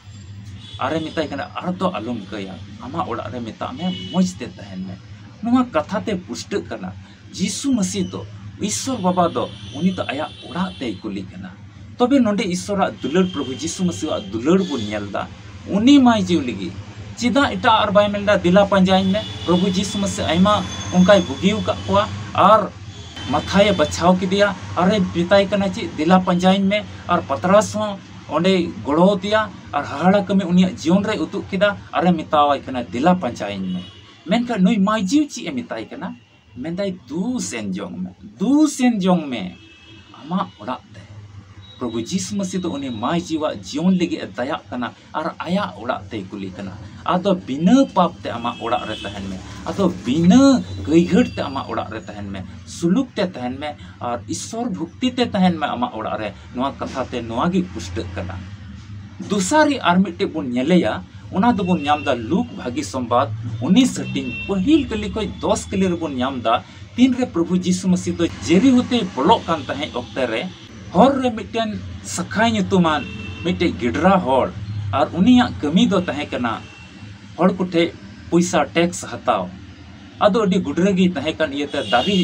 ᱟᱨᱮ ᱢᱮᱛᱟᱭ ᱠᱟᱱᱟ, ᱟᱨ ᱫᱚ ᱟᱞᱚᱢ ᱠᱟᱹᱭᱟ, ᱟᱢᱟᱜ ᱚᱲᱟᱜ ᱨᱮ ᱢᱮᱛᱟᱜ ᱢᱮ, ᱢᱚᱡᱽ ᱛᱮ ᱛᱟᱦᱮᱱ ᱢᱮ᱾ ᱱᱚᱣᱟ ᱠᱟᱛᱷᱟ ᱛᱮ ᱯᱩᱥᱴᱟᱹᱜ ᱠᱟᱱᱟ, ᱡᱤᱥᱩ ᱢᱟᱹᱥᱤ ᱫᱚ, ᱤᱥᱥᱚᱨ ᱵᱟᱵᱟ ᱫᱚ, ᱩᱱᱤ ᱫᱚ ᱟᱭᱟᱜ ᱚᱲᱟᱜ ᱛᱮᱭ ᱠᱩᱞᱤ ᱠᱟᱱᱟ᱾ ᱛᱚᱵᱮ ᱱᱚᱰᱮ ᱤᱥᱥᱚᱨᱟᱜ ᱫᱩᱞᱟᱹᱲ, ᱯᱨᱚᱵᱷᱩ ᱡᱤᱥᱩ ᱢᱟᱹᱥᱤᱣᱟᱜ ᱫᱩᱞᱟᱹᱲ ᱵᱚᱱ ᱧᱮᱞ ᱮᱫᱟ᱾ ᱩᱱᱤ ᱢᱟᱹᱭ ᱡᱤᱣᱤ ᱞᱟᱹᱜᱤᱫ ᱪᱮᱫᱟᱜ ᱮᱴᱟᱜ ᱟᱨ ᱵᱟᱭ ᱢᱮᱱ ᱮᱫᱟ, ᱫᱮᱞᱟ ᱯᱟᱸᱡᱟᱭᱤᱧ ᱢᱮ? ᱯᱨᱚᱵᱷᱩ ᱡᱤᱥᱩ ᱢᱟᱹᱥᱤ ᱟᱭᱢᱟ ᱚᱱᱠᱟᱭ ᱵᱩᱜᱤ ᱟᱠᱟᱫ ᱠᱚᱣᱟ, ᱟᱨ ᱢᱟᱛᱷᱟᱭᱮ ᱵᱟᱪᱷᱟᱣ ᱠᱮᱫᱮᱭᱟ, ᱟᱨᱮ ᱢᱮᱛᱟᱭ ᱠᱟᱱᱟ ᱪᱮᱫ, ᱫᱮᱞᱟ ᱯᱟᱸᱡᱟᱭᱤᱧ ᱢᱮ᱾ ᱟᱨ ᱯᱟᱛᱨᱟᱥ ᱦᱚᱸ ᱚᱸᱰᱮᱭ ᱜᱚᱲᱚ ᱟᱫᱮᱭᱟ, ᱟᱨ ᱦᱟᱦᱟᱲᱟ ᱠᱟᱹᱢᱤ ᱩᱱᱤᱭᱟᱜ ᱡᱤᱭᱚᱱ ᱨᱮᱭ ᱩᱫᱩᱜ ᱠᱮᱫᱟ, ᱟᱨᱮ ᱢᱮᱛᱟᱣᱟᱭ ᱠᱟᱱᱟ, ᱫᱮᱞᱟ ᱯᱟᱸᱡᱟᱭᱤᱧ ᱢᱮ᱾ ᱢᱮᱱᱠᱷᱟᱱ ᱱᱩᱭ ᱢᱟᱹᱭ ᱡᱤᱣᱤ ᱪᱮᱫ ᱮ ᱢᱮᱛᱟᱭ ᱠᱟᱱᱟ? ᱢᱮᱱᱫᱟᱭ, "ᱫᱩ ᱥᱮᱱ ᱡᱚᱝ ᱢᱮ, ᱫᱩ ᱥᱮᱱ ᱡᱚᱝ ᱢᱮ ᱟᱢᱟᱜ ᱚᱲᱟᱜ ᱛᱮ᱾" ᱯᱨᱚᱵᱷᱩ ᱡᱤᱥᱩ ᱢᱟᱹᱥᱤ ᱫᱚ ᱩᱱᱤ ᱢᱟᱹᱭ ᱡᱤᱣᱟᱜ ᱡᱤᱭᱚᱱ ᱞᱟᱹᱜᱤᱫ ᱮ ᱫᱟᱭᱟᱜ ᱠᱟᱱᱟ ᱟᱨ ᱟᱭᱟᱜ ᱚᱲᱟᱜ ᱛᱮᱭ ᱠᱩᱞᱤ ᱠᱟᱱᱟ᱾ "ᱟᱫᱚ ᱵᱤᱱᱟᱹ ᱯᱟᱯ ᱛᱮ ᱟᱢᱟᱜ ᱚᱲᱟᱜ ᱨᱮ ᱛᱟᱦᱮᱱ ᱢᱮ, ᱟᱫᱚ ᱵᱤᱱᱟᱹ ᱜᱟᱹᱭᱜᱷᱟᱹᱲ ᱛᱮ ᱟᱢᱟᱜ ᱚᱲᱟᱜ ᱨᱮ ᱛᱟᱦᱮᱱ ᱢᱮ, ᱥᱩᱞᱩᱠ ᱛᱮ ᱛᱟᱦᱮᱱ ᱢᱮ ᱟᱨ ᱤᱥᱥᱚᱨ ᱵᱷᱚᱠᱛᱤ ᱛᱮ ᱛᱟᱦᱮᱱ ᱢᱮ ᱟᱢᱟᱜ ᱚᱲᱟᱜ ᱨᱮ᱾" ᱱᱚᱣᱟ ᱠᱟᱛᱷᱟ ᱛᱮ ᱱᱚᱣᱟ ᱜᱮ ᱯᱩᱥᱴᱟᱹᱜ ᱠᱟᱱᱟ᱾ ᱫᱚᱥᱟᱨᱤ ᱟᱨ ᱢᱤᱫᱴᱮᱡ ᱵᱚᱱ ᱧᱮᱞᱮᱭᱟ, ᱚᱱᱟ ᱫᱚᱵᱚᱱ ᱧᱟᱢ ᱮᱫᱟ ᱞᱩᱠ ᱵᱷᱟᱹᱜᱤ ᱥᱚᱢᱵᱟᱫ ᱩᱱᱤᱥ ᱦᱟᱹᱴᱤᱧ ᱯᱟᱹᱦᱤᱞ ᱠᱟᱹᱞᱤ ᱠᱷᱚᱱ ᱫᱚᱥ ᱠᱟᱹᱞᱤ ᱨᱮᱵᱚᱱ ᱧᱟᱢ ᱮᱫᱟ᱾ ᱛᱤᱱᱨᱮ ᱯᱨᱚᱵᱷᱩ ᱡᱤᱥᱩ ᱢᱟᱹᱥᱤ ᱫᱚ ᱡᱮᱨᱤᱦᱳ ᱛᱮᱭ ᱵᱚᱞᱚᱜ ᱠᱟᱱ ᱛᱟᱦᱮᱸᱫ ᱚᱠᱛᱮ ᱨᱮ, ᱦᱚᱨ ᱨᱮ ᱢᱤᱫᱴᱮᱱ ᱥᱟᱠᱷᱟᱭ ᱧᱩᱛᱩᱢᱟᱱ ᱢᱤᱫᱴᱮᱡ ᱜᱤᱰᱨᱟ ᱦᱚᱲ, ᱟᱨ ᱩᱱᱤᱭᱟᱜ ᱠᱟᱹᱢᱤ ᱫᱚ ᱛᱟᱦᱮᱸ ᱠᱟᱱᱟ ᱦᱚᱲ ᱠᱚᱴᱷᱮᱡ ᱯᱚᱭᱥᱟ, ᱴᱮᱠᱥ ᱦᱟᱛᱟᱣ᱾ ᱟᱫᱚ ᱟᱹᱰᱤ ᱜᱩᱰᱨᱟᱹ ᱜᱮᱭ ᱛᱟᱦᱮᱸ ᱠᱟᱱ ᱤᱭᱟᱹᱛᱮ ᱫᱟᱨᱮ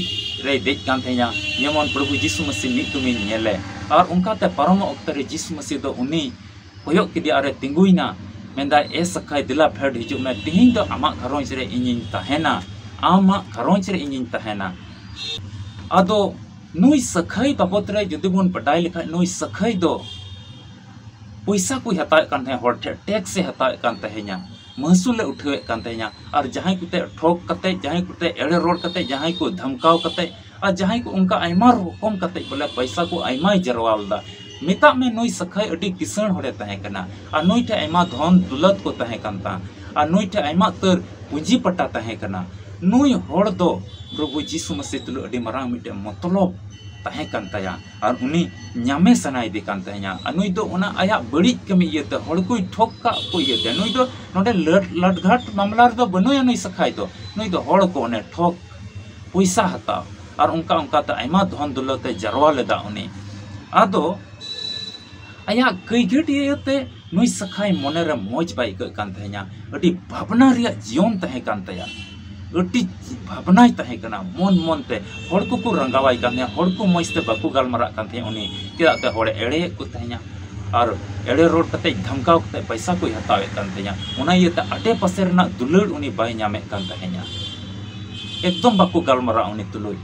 ᱨᱮᱭ ᱫᱮᱡ ᱠᱟᱱ ᱛᱟᱦᱮᱸᱭᱟ, ᱡᱮᱢᱚᱱ ᱯᱨᱚᱵᱷᱩ ᱡᱤᱥᱩ ᱢᱟᱹᱥᱤ ᱢᱤᱫ ᱫᱚᱢᱤᱧ ᱧᱮᱞᱮ᱾ ᱟᱨ ᱚᱱᱠᱟᱛᱮ ᱯᱟᱨᱚᱢᱚᱜ ᱚᱠᱛᱮ ᱨᱮ ᱡᱤᱥᱩ ᱢᱟᱹᱥᱤ ᱫᱚ ᱩᱱᱤ ᱠᱚᱭᱚᱜ ᱠᱮᱫᱮᱭᱟ ᱟᱨᱮ ᱛᱤᱸᱜᱩᱭᱮᱱᱟ, ᱢᱮᱱᱫᱟᱭ, "ᱮ ᱥᱟᱠᱷᱟᱭ, ᱫᱮᱞᱟ ᱯᱷᱮᱰ ᱦᱤᱡᱩᱜ ᱢᱮ, ᱛᱮᱦᱮᱧ ᱫᱚ ᱟᱢᱟᱜ ᱜᱷᱟᱨᱚᱸᱡᱽ ᱨᱮ ᱤᱧᱤᱧ ᱛᱟᱦᱮᱱᱟ, ᱟᱢᱟᱜ ᱜᱷᱟᱨᱚᱸᱡᱽ ᱨᱮ ᱤᱧᱤᱧ ᱛᱟᱦᱮᱱᱟ᱾" ᱟᱫᱚ ᱱᱩᱭ ᱥᱟᱹᱠᱷᱟᱹᱭ ᱵᱟᱵᱚᱫ ᱨᱮ ᱡᱩᱫᱤ ᱵᱚᱱ ᱵᱟᱰᱟᱭ ᱞᱮᱠᱷᱟᱡ, ᱱᱩᱭ ᱥᱟᱹᱠᱷᱟᱹᱭ ᱫᱚ ᱯᱚᱭᱥᱟ ᱠᱚᱭ ᱦᱟᱛᱟᱣᱮᱫ ᱠᱟᱱ ᱛᱟᱦᱮᱸᱫ, ᱦᱚᱲ ᱴᱷᱮᱱ ᱴᱮᱠᱥ ᱮ ᱦᱟᱛᱟᱣᱮᱫ ᱠᱟᱱ ᱛᱟᱦᱮᱸᱧᱟ, ᱢᱟᱹᱦᱥᱩᱞ ᱮ ᱩᱴᱷᱟᱹᱣᱮᱫ ᱠᱟᱱ ᱛᱟᱦᱮᱸᱧᱟ, ᱟᱨ ᱡᱟᱦᱟᱸᱭ ᱠᱚᱛᱮ ᱴᱷᱚᱠ ᱠᱟᱛᱮ, ᱡᱟᱦᱟᱸᱭ ᱠᱚᱛᱮ ᱮᱲᱮ ᱨᱚᱲ ᱠᱟᱛᱮ, ᱡᱟᱦᱟᱸᱭ ᱠᱚ ᱫᱷᱟᱢᱠᱟᱣ ᱠᱟᱛᱮ, ᱟᱨ ᱡᱟᱦᱟᱸᱭ ᱠᱚ ᱚᱱᱠᱟ ᱟᱭᱢᱟ ᱨᱚᱠᱚᱢ ᱠᱟᱛᱮ ᱵᱚᱞᱮ ᱯᱚᱭᱥᱟ ᱠᱚ ᱟᱭᱢᱟᱭ ᱡᱟᱨᱣᱟ ᱞᱮᱫᱟ᱾ ᱢᱮᱛᱟᱜ ᱢᱮ, ᱱᱩᱭ ᱥᱟᱹᱠᱷᱟᱹᱭ ᱟᱹᱰᱤ ᱠᱤᱥᱟᱹᱬ ᱦᱚᱲᱮ ᱛᱟᱦᱮᱸ ᱠᱟᱱᱟ, ᱟᱨ ᱱᱩᱭ ᱴᱷᱮᱱ ᱟᱭᱢᱟ ᱫᱷᱚᱱ ᱫᱩᱞᱟᱹᱛ ᱠᱚ ᱛᱟᱦᱮᱸ ᱠᱟᱱ ᱛᱟᱦᱮᱸ, ᱟᱨ ᱱᱩᱭ ᱴᱷᱮᱱ ᱟᱭᱢᱟ ᱩᱛᱟᱹᱨ ᱯᱩᱸᱡᱤ ᱯᱟᱴᱟ ᱛᱟᱦᱮᱸ ᱠᱟᱱᱟ᱾ ᱱᱩᱭ ᱦᱚᱲ ᱫᱚ ᱯᱨᱚᱵᱷᱩ ᱡᱤᱥᱩ ᱢᱟᱹᱥᱤ ᱛᱩᱞᱩᱡ ᱟᱹᱰᱤ ᱢᱟᱨᱟᱝ ᱢᱤᱫᱴᱮᱱ ᱢᱚᱛᱞᱚᱵ ᱛᱟᱦᱮᱸ ᱠᱟᱱ ᱛᱟᱭᱟ, ᱟᱨ ᱩᱱᱤ ᱧᱟᱢᱮ ᱥᱟᱱᱟᱭᱮᱫᱮ ᱠᱟᱱ ᱛᱟᱦᱮᱸᱭᱟ᱾ ᱟᱨ ᱱᱩᱭ ᱫᱚ ᱚᱱᱟ ᱟᱭᱟᱜ ᱵᱟᱹᱲᱤᱡ ᱠᱟᱹᱢᱤ ᱤᱭᱟᱹᱛᱮ, ᱦᱚᱲ ᱠᱚᱭ ᱴᱷᱚᱠ ᱠᱟᱜ ᱠᱚ ᱤᱭᱟᱹᱛᱮ, ᱱᱩᱭ ᱫᱚ ᱱᱚᱰᱮ ᱞᱟᱴ-, ᱞᱟᱴᱜᱷᱟᱴ ᱢᱟᱢᱞᱟ ᱨᱮᱫᱚ ᱵᱟᱹᱱᱩᱭᱟ ᱱᱩᱭ ᱥᱟᱹᱠᱷᱟᱹᱭ ᱫᱚ᱾ ᱱᱩᱭ ᱫᱚ ᱦᱚᱲ ᱠᱚ ᱚᱱᱮ ᱴᱷᱚᱠ, ᱯᱚᱭᱥᱟ ᱦᱟᱛᱟᱣ, ᱟᱨ ᱚᱱᱠᱟ ᱚᱱᱠᱟᱛᱮ ᱟᱭᱢᱟ ᱫᱷᱚᱱ ᱫᱚᱞᱚᱛ ᱮ ᱡᱟᱨᱣᱟ ᱞᱮᱫᱟ ᱩᱱᱤ᱾ ᱟᱫᱚ ᱟᱭᱟᱜ ᱠᱟᱹᱭᱜᱷᱟᱹᱴ ᱤᱭᱟᱹᱛᱮ ᱱᱩᱭ ᱥᱟᱹᱠᱷᱟᱹᱭ ᱢᱚᱱᱮᱨᱮ ᱢᱚᱡᱽ ᱵᱟᱭ ᱟᱹᱭᱠᱟᱹᱜ ᱠᱟᱱ ᱛᱟᱦᱮᱸᱧᱟ᱾ ᱟᱹᱰᱤ ᱵᱷᱟᱵᱽᱱᱟ ᱨᱮᱭᱟᱜ ᱡᱤᱭᱚᱱ ᱛᱟᱦᱮᱸ ᱠᱟᱱ ᱛᱟᱭᱟ᱾ ᱟᱹᱰᱤ ᱵᱷᱟᱵᱽᱱᱟᱭ ᱛᱟᱦᱮᱸ ᱠᱟᱱᱟ ᱢᱚᱱ ᱢᱚᱱ ᱛᱮ᱾ ᱦᱚᱲ ᱠᱚᱠᱚ ᱨᱟᱸᱜᱟᱣᱟᱭ ᱠᱟᱱ ᱛᱟᱦᱮᱸ, ᱦᱚᱲ ᱠᱚ ᱢᱚᱡᱽ ᱛᱮ ᱵᱟᱠᱚ ᱜᱟᱞᱢᱟᱨᱟᱜ ᱠᱟᱱ ᱛᱟᱦᱮᱸ ᱩᱱᱤ, ᱪᱮᱫᱟᱜ ᱛᱮ ᱦᱚᱲᱮ ᱮᱲᱮᱭᱮᱫ ᱠᱚ ᱛᱟᱦᱮᱸᱧᱟ᱾ ᱟᱨ ᱮᱲᱮ ᱨᱚᱲ ᱠᱟᱛᱮ, ᱫᱷᱟᱢᱠᱟᱣ ᱠᱟᱛᱮ ᱯᱚᱭᱥᱟ ᱠᱚᱭ ᱦᱟᱛᱟᱣᱮᱫ ᱠᱟᱱ ᱛᱟᱦᱮᱸᱧᱟ᱾ ᱚᱱᱟ ᱤᱭᱟᱹᱛᱮ ᱟᱰᱮ ᱯᱟᱥᱮ ᱨᱮᱱᱟᱜ ᱫᱩᱞᱟᱹᱲ ᱩᱱᱤ ᱵᱟᱭ ᱧᱟᱢᱮᱫ ᱠᱟᱱ ᱛᱟᱦᱮᱸᱧᱟ᱾ ᱮᱠᱫᱚᱢ ᱵᱟᱠᱚ ᱜᱟᱞᱢᱟᱨᱟᱜ ᱩᱱᱤ ᱛᱩᱞᱩᱡ᱾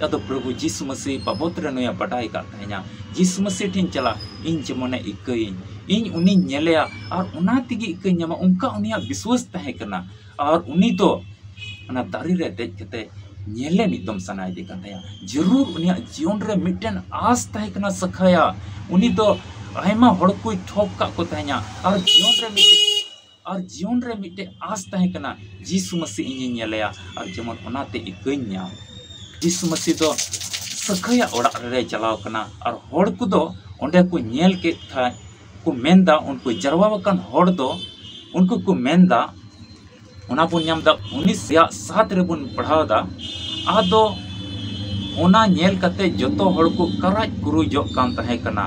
ᱟᱫᱚ ᱯᱨᱚᱵᱷᱩ ᱡᱤᱥᱩ ᱢᱟᱹᱥᱤ ᱵᱟᱵᱚᱫ ᱨᱮ ᱱᱩᱭᱮ ᱵᱟᱰᱟᱭ ᱟᱠᱟᱫ ᱛᱟᱦᱮᱸᱧᱟ᱾ ᱡᱤᱥᱩ ᱢᱟᱹᱥᱤ ᱴᱷᱮᱱ ᱪᱟᱞᱟᱜ, ᱤᱧ ᱡᱮᱢᱚᱱᱮ ᱤᱠᱟᱹᱭᱟᱹᱧ, ᱤᱧ ᱩᱱᱤᱧ ᱧᱮᱞᱮᱭᱟ ᱟᱨ ᱚᱱᱟ ᱛᱮᱜᱮ ᱤᱠᱟᱹᱧ ᱧᱟᱢᱟ, ᱚᱱᱠᱟ ᱩᱱᱤᱭᱟᱜ ᱵᱤᱥᱣᱟᱥ ᱛᱟᱦᱮᱸ ᱠᱟᱱᱟ᱾ ᱟᱨ ᱩᱱᱤ ᱫᱚ ᱚᱱᱟ ᱫᱟᱨᱮ ᱨᱮ ᱫᱮᱡ ᱠᱟᱛᱮ ᱧᱮᱞᱮ ᱢᱤᱫ ᱫᱚᱢ ᱥᱟᱱᱟᱭᱮᱫᱮ ᱠᱟᱱ ᱛᱟᱦᱮᱸᱭᱟ᱾ ᱡᱟᱹᱨᱩᱲ ᱩᱱᱤᱭᱟᱜ ᱡᱤᱭᱚᱱ ᱨᱮ ᱢᱤᱫᱴᱮᱱ ᱟᱥ ᱛᱟᱦᱮᱸ ᱠᱟᱱᱟ ᱥᱟᱹᱠᱷᱟᱹᱭᱟᱜ᱾ ᱩᱱᱤ ᱫᱚ ᱟᱭᱢᱟ ᱦᱚᱲ ᱠᱚᱭ ᱴᱷᱚᱠ ᱠᱟᱜ ᱠᱚ ᱛᱟᱦᱮᱸᱭᱟ, ᱟᱨ ᱡᱤᱭᱚᱱ ᱨᱮ ᱢᱤᱫᱴᱮᱱ ᱟᱨ ᱡᱤᱭᱚᱱ ᱨᱮ ᱢᱤᱫᱴᱮᱱ ᱟᱥ ᱛᱟᱦᱮᱸ ᱠᱟᱱᱟ, ᱡᱤᱥᱩ ᱢᱟᱹᱥᱤ ᱤᱧᱤᱧ ᱧᱮᱞᱮᱭᱟ ᱟᱨ ᱡᱮᱢᱚᱱ ᱚᱱᱟᱛᱮ ᱤᱠᱟᱹᱧ ᱧᱟᱢ᱾ ᱡᱤᱥᱩ ᱢᱟᱹᱥᱤ ᱫᱚ ᱥᱟᱹᱠᱷᱟᱹᱭᱟᱜ ᱚᱲᱟᱜ ᱨᱮᱭ ᱪᱟᱞᱟᱣ ᱠᱟᱱᱟ, ᱟᱨ ᱦᱚᱲ ᱠᱚᱫᱚ ᱚᱸᱰᱮ ᱠᱚ ᱧᱮᱞ ᱠᱮᱫ ᱠᱷᱟᱡ ᱠᱚ ᱢᱮᱱᱫᱟ, ᱩᱱᱠᱩ ᱡᱟᱨᱣᱟ ᱟᱠᱟᱱ ᱦᱚᱲ ᱫᱚ ᱩᱱᱠᱩ ᱠᱚ ᱢᱮᱱᱫᱟ, ᱚᱱᱟ ᱵᱚᱱ ᱧᱟᱢ ᱮᱫᱟ ᱩᱱᱤᱥ ᱨᱮᱭᱟᱜ ᱥᱟᱛ ᱨᱮᱵᱚᱱ ᱯᱟᱲᱦᱟᱣ ᱮᱫᱟ, ᱟᱫᱚ ᱚᱱᱟ ᱧᱮᱞ ᱠᱟᱛᱮ ᱡᱚᱛᱚ ᱦᱚᱲ ᱠᱚ ᱠᱟᱨᱟᱡ ᱠᱩᱨᱩᱡᱚᱜ ᱠᱟᱱ ᱛᱟᱦᱮᱸ ᱠᱟᱱᱟ᱾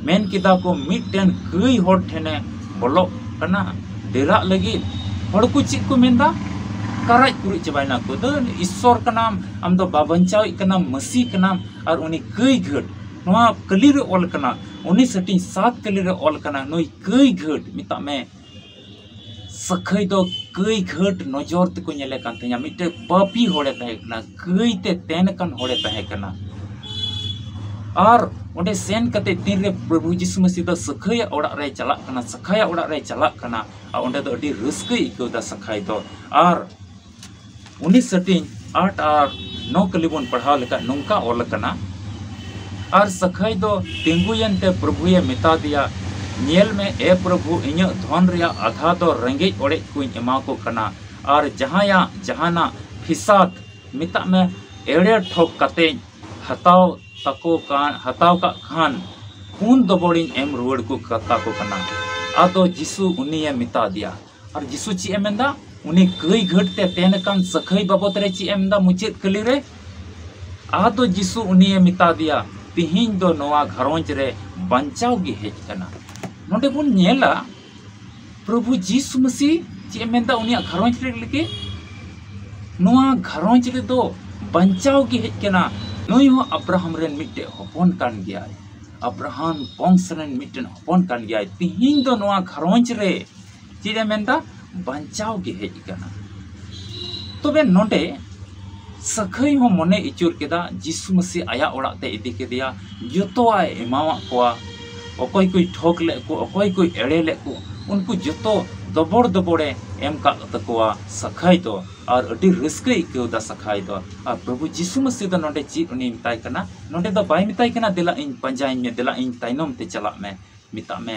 ᱢᱮᱱ ᱠᱮᱫᱟ ᱠᱚ, ᱢᱤᱫᱴᱮᱱ ᱠᱟᱹᱭ ᱦᱚᱲ ᱴᱷᱮᱱᱮ ᱵᱚᱞᱚᱜ ᱠᱟᱱᱟ ᱰᱮᱨᱟᱜ ᱞᱟᱹᱜᱤᱫ᱾ ᱦᱚᱲ ᱠᱚ ᱪᱮᱫ ᱠᱚ ᱢᱮᱱᱫᱟ? ᱠᱟᱨᱟᱡ ᱠᱩᱨᱩᱡ ᱪᱟᱵᱟᱭᱮᱱᱟ ᱠᱚ, ᱫᱚ ᱤᱥᱥᱚᱨ ᱠᱟᱱᱟᱢ, ᱟᱢ ᱫᱚ ᱵᱟᱵᱟᱧᱪᱟᱣᱤᱡ ᱠᱟᱱᱟᱢ, ᱢᱟᱹᱥᱤ ᱠᱟᱱᱟᱢ, ᱟᱨ ᱩᱱᱤ ᱠᱟᱹᱭ ᱜᱷᱟᱹᱴ, ᱱᱚᱣᱟ ᱠᱟᱹᱞᱤ ᱨᱮ ᱚᱞ ᱠᱟᱱᱟ, ᱩᱱᱤᱥ ᱦᱟᱹᱴᱤᱧ ᱥᱟᱛ ᱠᱟᱹᱞᱤ ᱨᱮ ᱚᱞ ᱠᱟᱱᱟ, ᱱᱩᱭ ᱠᱟᱹᱭ ᱜᱷᱟᱹᱴ ᱢᱮᱛᱟᱜ ᱢᱮ, ᱥᱟᱹᱠᱷᱟᱹᱭ ᱫᱚ ᱠᱟᱹᱭ ᱜᱷᱟᱹᱴ ᱱᱚᱡᱚᱨ ᱛᱮᱠᱚ ᱧᱮᱞᱮ ᱠᱟᱱ ᱛᱟᱦᱮᱸᱱᱟ᱾ ᱢᱤᱫᱴᱮᱡ ᱯᱟᱯᱤ ᱦᱚᱲᱮ ᱛᱟᱦᱮᱸ ᱠᱟᱱᱟ, ᱠᱟᱹᱭ ᱛᱮ ᱛᱮᱱ ᱟᱠᱟᱱ ᱦᱚᱲᱮ ᱛᱟᱦᱮᱸ ᱠᱟᱱᱟ᱾ ᱟᱨ ᱚᱸᱰᱮ ᱥᱮᱱ ᱠᱟᱛᱮ ᱛᱤᱱᱨᱮ ᱯᱨᱚᱵᱷᱩ ᱡᱤᱥᱩ ᱢᱟᱹᱥᱤ ᱫᱚ ᱥᱟᱹᱠᱷᱟᱹᱭᱟᱜ ᱚᱲᱟᱜ ᱨᱮᱭ ᱪᱟᱞᱟᱜ ᱠᱟᱱᱟ, ᱥᱟᱹᱠᱷᱟᱹᱭᱟᱜ ᱚᱲᱟᱜ ᱨᱮᱭ ᱪᱟᱞᱟᱜ ᱠᱟᱱᱟ, ᱟᱨ ᱚᱸᱰᱮ ᱫᱚ ᱟᱹᱰᱤ ᱨᱟᱹᱥᱠᱟᱹᱭ ᱟᱹᱭᱠᱟᱹᱣ ᱮᱫᱟ ᱥᱟᱹᱠᱷᱟᱹᱭ ᱫᱚ᱾ ᱟᱨ ᱩᱱᱤᱥ ᱦᱟᱹᱴᱤᱧ ᱟᱴ ᱟᱨ ᱱᱚ ᱠᱟᱹᱞᱤ ᱵᱚᱱ ᱯᱟᱲᱦᱟᱣ ᱞᱮᱠᱷᱟᱱ ᱱᱚᱝᱠᱟ ᱚᱞ ᱟᱠᱟᱱᱟ, ᱟᱨ ᱥᱟᱹᱠᱷᱟᱹᱭ ᱫᱚ ᱛᱤᱸᱜᱩᱭᱮᱱ ᱛᱮ ᱯᱨᱚᱵᱷᱩᱭᱮ ᱢᱮᱛᱟ ᱫᱮᱭᱟ, "ᱧᱮᱞ ᱢᱮ, ᱮ ᱯᱨᱚᱵᱷᱩ, ᱤᱧᱟᱹᱜ ᱫᱷᱚᱱ ᱨᱮᱭᱟᱜ ᱟᱫᱷᱟ ᱫᱚ ᱨᱮᱸᱜᱮᱡ ᱚᱲᱮᱡ ᱠᱚᱧ ᱮᱢᱟ ᱠᱚ ᱠᱟᱱᱟ, ᱟᱨ ᱡᱟᱦᱟᱸᱭᱟᱜ ᱡᱟᱦᱟᱱᱟᱜ ᱯᱷᱤᱥᱟᱫ, ᱢᱮᱛᱟᱜ ᱢᱮ, ᱮᱲᱮ ᱴᱷᱚᱠ ᱠᱟᱛᱮᱧ ᱦᱟᱛᱟᱣ ᱛᱟᱠᱚ ᱠᱟᱱ, ᱦᱟᱛᱟᱣ ᱠᱟᱜ ᱠᱷᱟᱱ, ᱯᱩᱱ ᱫᱚᱵᱚᱲᱤᱧ ᱮᱢ ᱨᱩᱣᱟᱹᱲ ᱠᱚ ᱠᱟᱛᱟ ᱠᱚ ᱠᱟᱱᱟ᱾" ᱟᱫᱚ ᱡᱤᱥᱩ ᱩᱱᱤᱭᱮ ᱢᱮᱛᱟ ᱫᱮᱭᱟ, ᱟᱨ ᱡᱤᱥᱩ ᱪᱮᱫ ᱮ ᱢᱮᱱᱫᱟ? ᱩᱱᱤ ᱠᱟᱹᱭ ᱜᱷᱟᱹᱴ ᱛᱮ ᱛᱮᱱ ᱟᱠᱟᱱ ᱥᱟᱹᱠᱷᱟᱹᱭ ᱵᱟᱵᱚᱫ ᱨᱮ ᱪᱮᱫ ᱮ ᱢᱮᱱᱫᱟ ᱢᱩᱪᱟᱹᱫ ᱠᱟᱹᱞᱤ ᱨᱮ? ᱟᱫᱚ ᱡᱤᱥᱩ ᱩᱱᱤᱭᱮ ᱢᱮᱛᱟ ᱫᱮᱭᱟ, "ᱛᱤᱦᱤᱧ ᱫᱚ ᱱᱚᱣᱟ ᱜᱷᱟᱨᱚᱸᱡᱽ ᱨᱮ ᱵᱟᱧᱪᱟᱣ ᱜᱮ ᱦᱮᱡ ᱠᱟᱱᱟ᱾" ᱱᱚᱰᱮ ᱵᱚᱱ ᱧᱮᱞᱟ, ᱯᱨᱚᱵᱷᱩ ᱡᱤᱥᱩ ᱢᱟᱹᱥᱤ ᱪᱮᱫ ᱮ ᱢᱮᱱᱫᱟ ᱩᱱᱤᱭᱟᱜ ᱜᱷᱟᱨᱚᱸᱡᱽ ᱨᱮ ᱞᱟᱹᱜᱤᱫ? ᱱᱚᱣᱟ ᱜᱷᱟᱨᱚᱸᱡᱽ ᱨᱮᱫᱚ ᱵᱟᱧᱪᱟᱣ ᱜᱮ ᱦᱮᱡ ᱠᱟᱱᱟ᱾ ᱱᱩᱭ ᱦᱚᱸ ᱟᱵᱨᱟᱦᱟᱢ ᱨᱮᱱ ᱢᱤᱫᱴᱮᱡ ᱦᱚᱯᱚᱱ ᱠᱟᱱ ᱜᱮᱭᱟᱭ, ᱟᱵᱨᱟᱦᱟᱢ ᱵᱚᱝᱥ ᱨᱮᱱ ᱢᱤᱫᱴᱮᱱ ᱦᱚᱯᱚᱱ ᱠᱟᱱ ᱜᱮᱭᱟᱭ᱾ ᱛᱤᱦᱤᱧ ᱫᱚ ᱱᱚᱣᱟ ᱜᱷᱟᱨᱚᱸᱡᱽ ᱨᱮ ᱪᱮᱫ ᱮ ᱢᱮᱱᱫᱟ? ᱵᱟᱧᱪᱟᱣ ᱜᱮ ᱦᱮᱡ ᱟᱠᱟᱱᱟ᱾ ᱛᱚᱵᱮ ᱱᱚᱰᱮ ᱥᱟᱹᱠᱷᱟᱹᱭ ᱦᱚᱸ ᱢᱚᱱᱮ ᱟᱹᱪᱩᱨ ᱠᱮᱫᱟ, ᱡᱤᱥᱩ ᱢᱟᱹᱥᱤ ᱟᱭᱟᱜ ᱚᱲᱟᱜ ᱛᱮ ᱤᱫᱤ ᱠᱮᱫᱮᱭᱟ, ᱡᱚᱛᱚᱣᱟᱜ ᱮ ᱮᱢᱟᱣᱟᱫ ᱠᱚᱣᱟ᱾ ᱚᱠᱚᱭ ᱠᱚᱭ ᱴᱷᱚᱠ ᱞᱮᱫ ᱠᱚ, ᱚᱠᱚᱭ ᱠᱚᱭ ᱮᱲᱮ ᱞᱮᱫ ᱠᱚ, ᱩᱱᱠᱩ ᱡᱚᱛᱚ ᱫᱚᱵᱚᱲ ᱫᱚᱵᱚᱲᱮ ᱮᱢ ᱠᱟᱜ ᱛᱟᱠᱚᱣᱟ ᱥᱟᱹᱠᱷᱟᱹᱭ ᱫᱚ᱾ ᱟᱨ ᱟᱹᱰᱤ ᱨᱟᱹᱥᱠᱟᱹᱭ ᱟᱹᱭᱠᱟᱹᱣ ᱮᱫᱟ ᱥᱟᱠᱷᱟᱭ ᱫᱚ᱾ ᱟᱨ ᱯᱨᱚᱵᱷᱩ ᱡᱤᱥᱩ ᱢᱟᱹᱥᱤ ᱫᱚ ᱱᱚᱰᱮ ᱪᱮᱫ ᱩᱱᱤᱭ ᱢᱮᱛᱟᱭ ᱠᱟᱱᱟ? ᱱᱚᱰᱮ ᱫᱚ ᱵᱟᱭ ᱢᱮᱛᱟᱭ ᱠᱟᱱᱟ, "ᱫᱮᱞᱟ ᱤᱧ ᱯᱟᱸᱡᱟᱭᱤᱧ ᱢᱮ, ᱫᱮᱞᱟ ᱤᱧ ᱛᱟᱭᱱᱚᱢ ᱛᱮ ᱪᱟᱞᱟᱜ ᱢᱮ", ᱢᱮᱛᱟᱜ ᱢᱮ᱾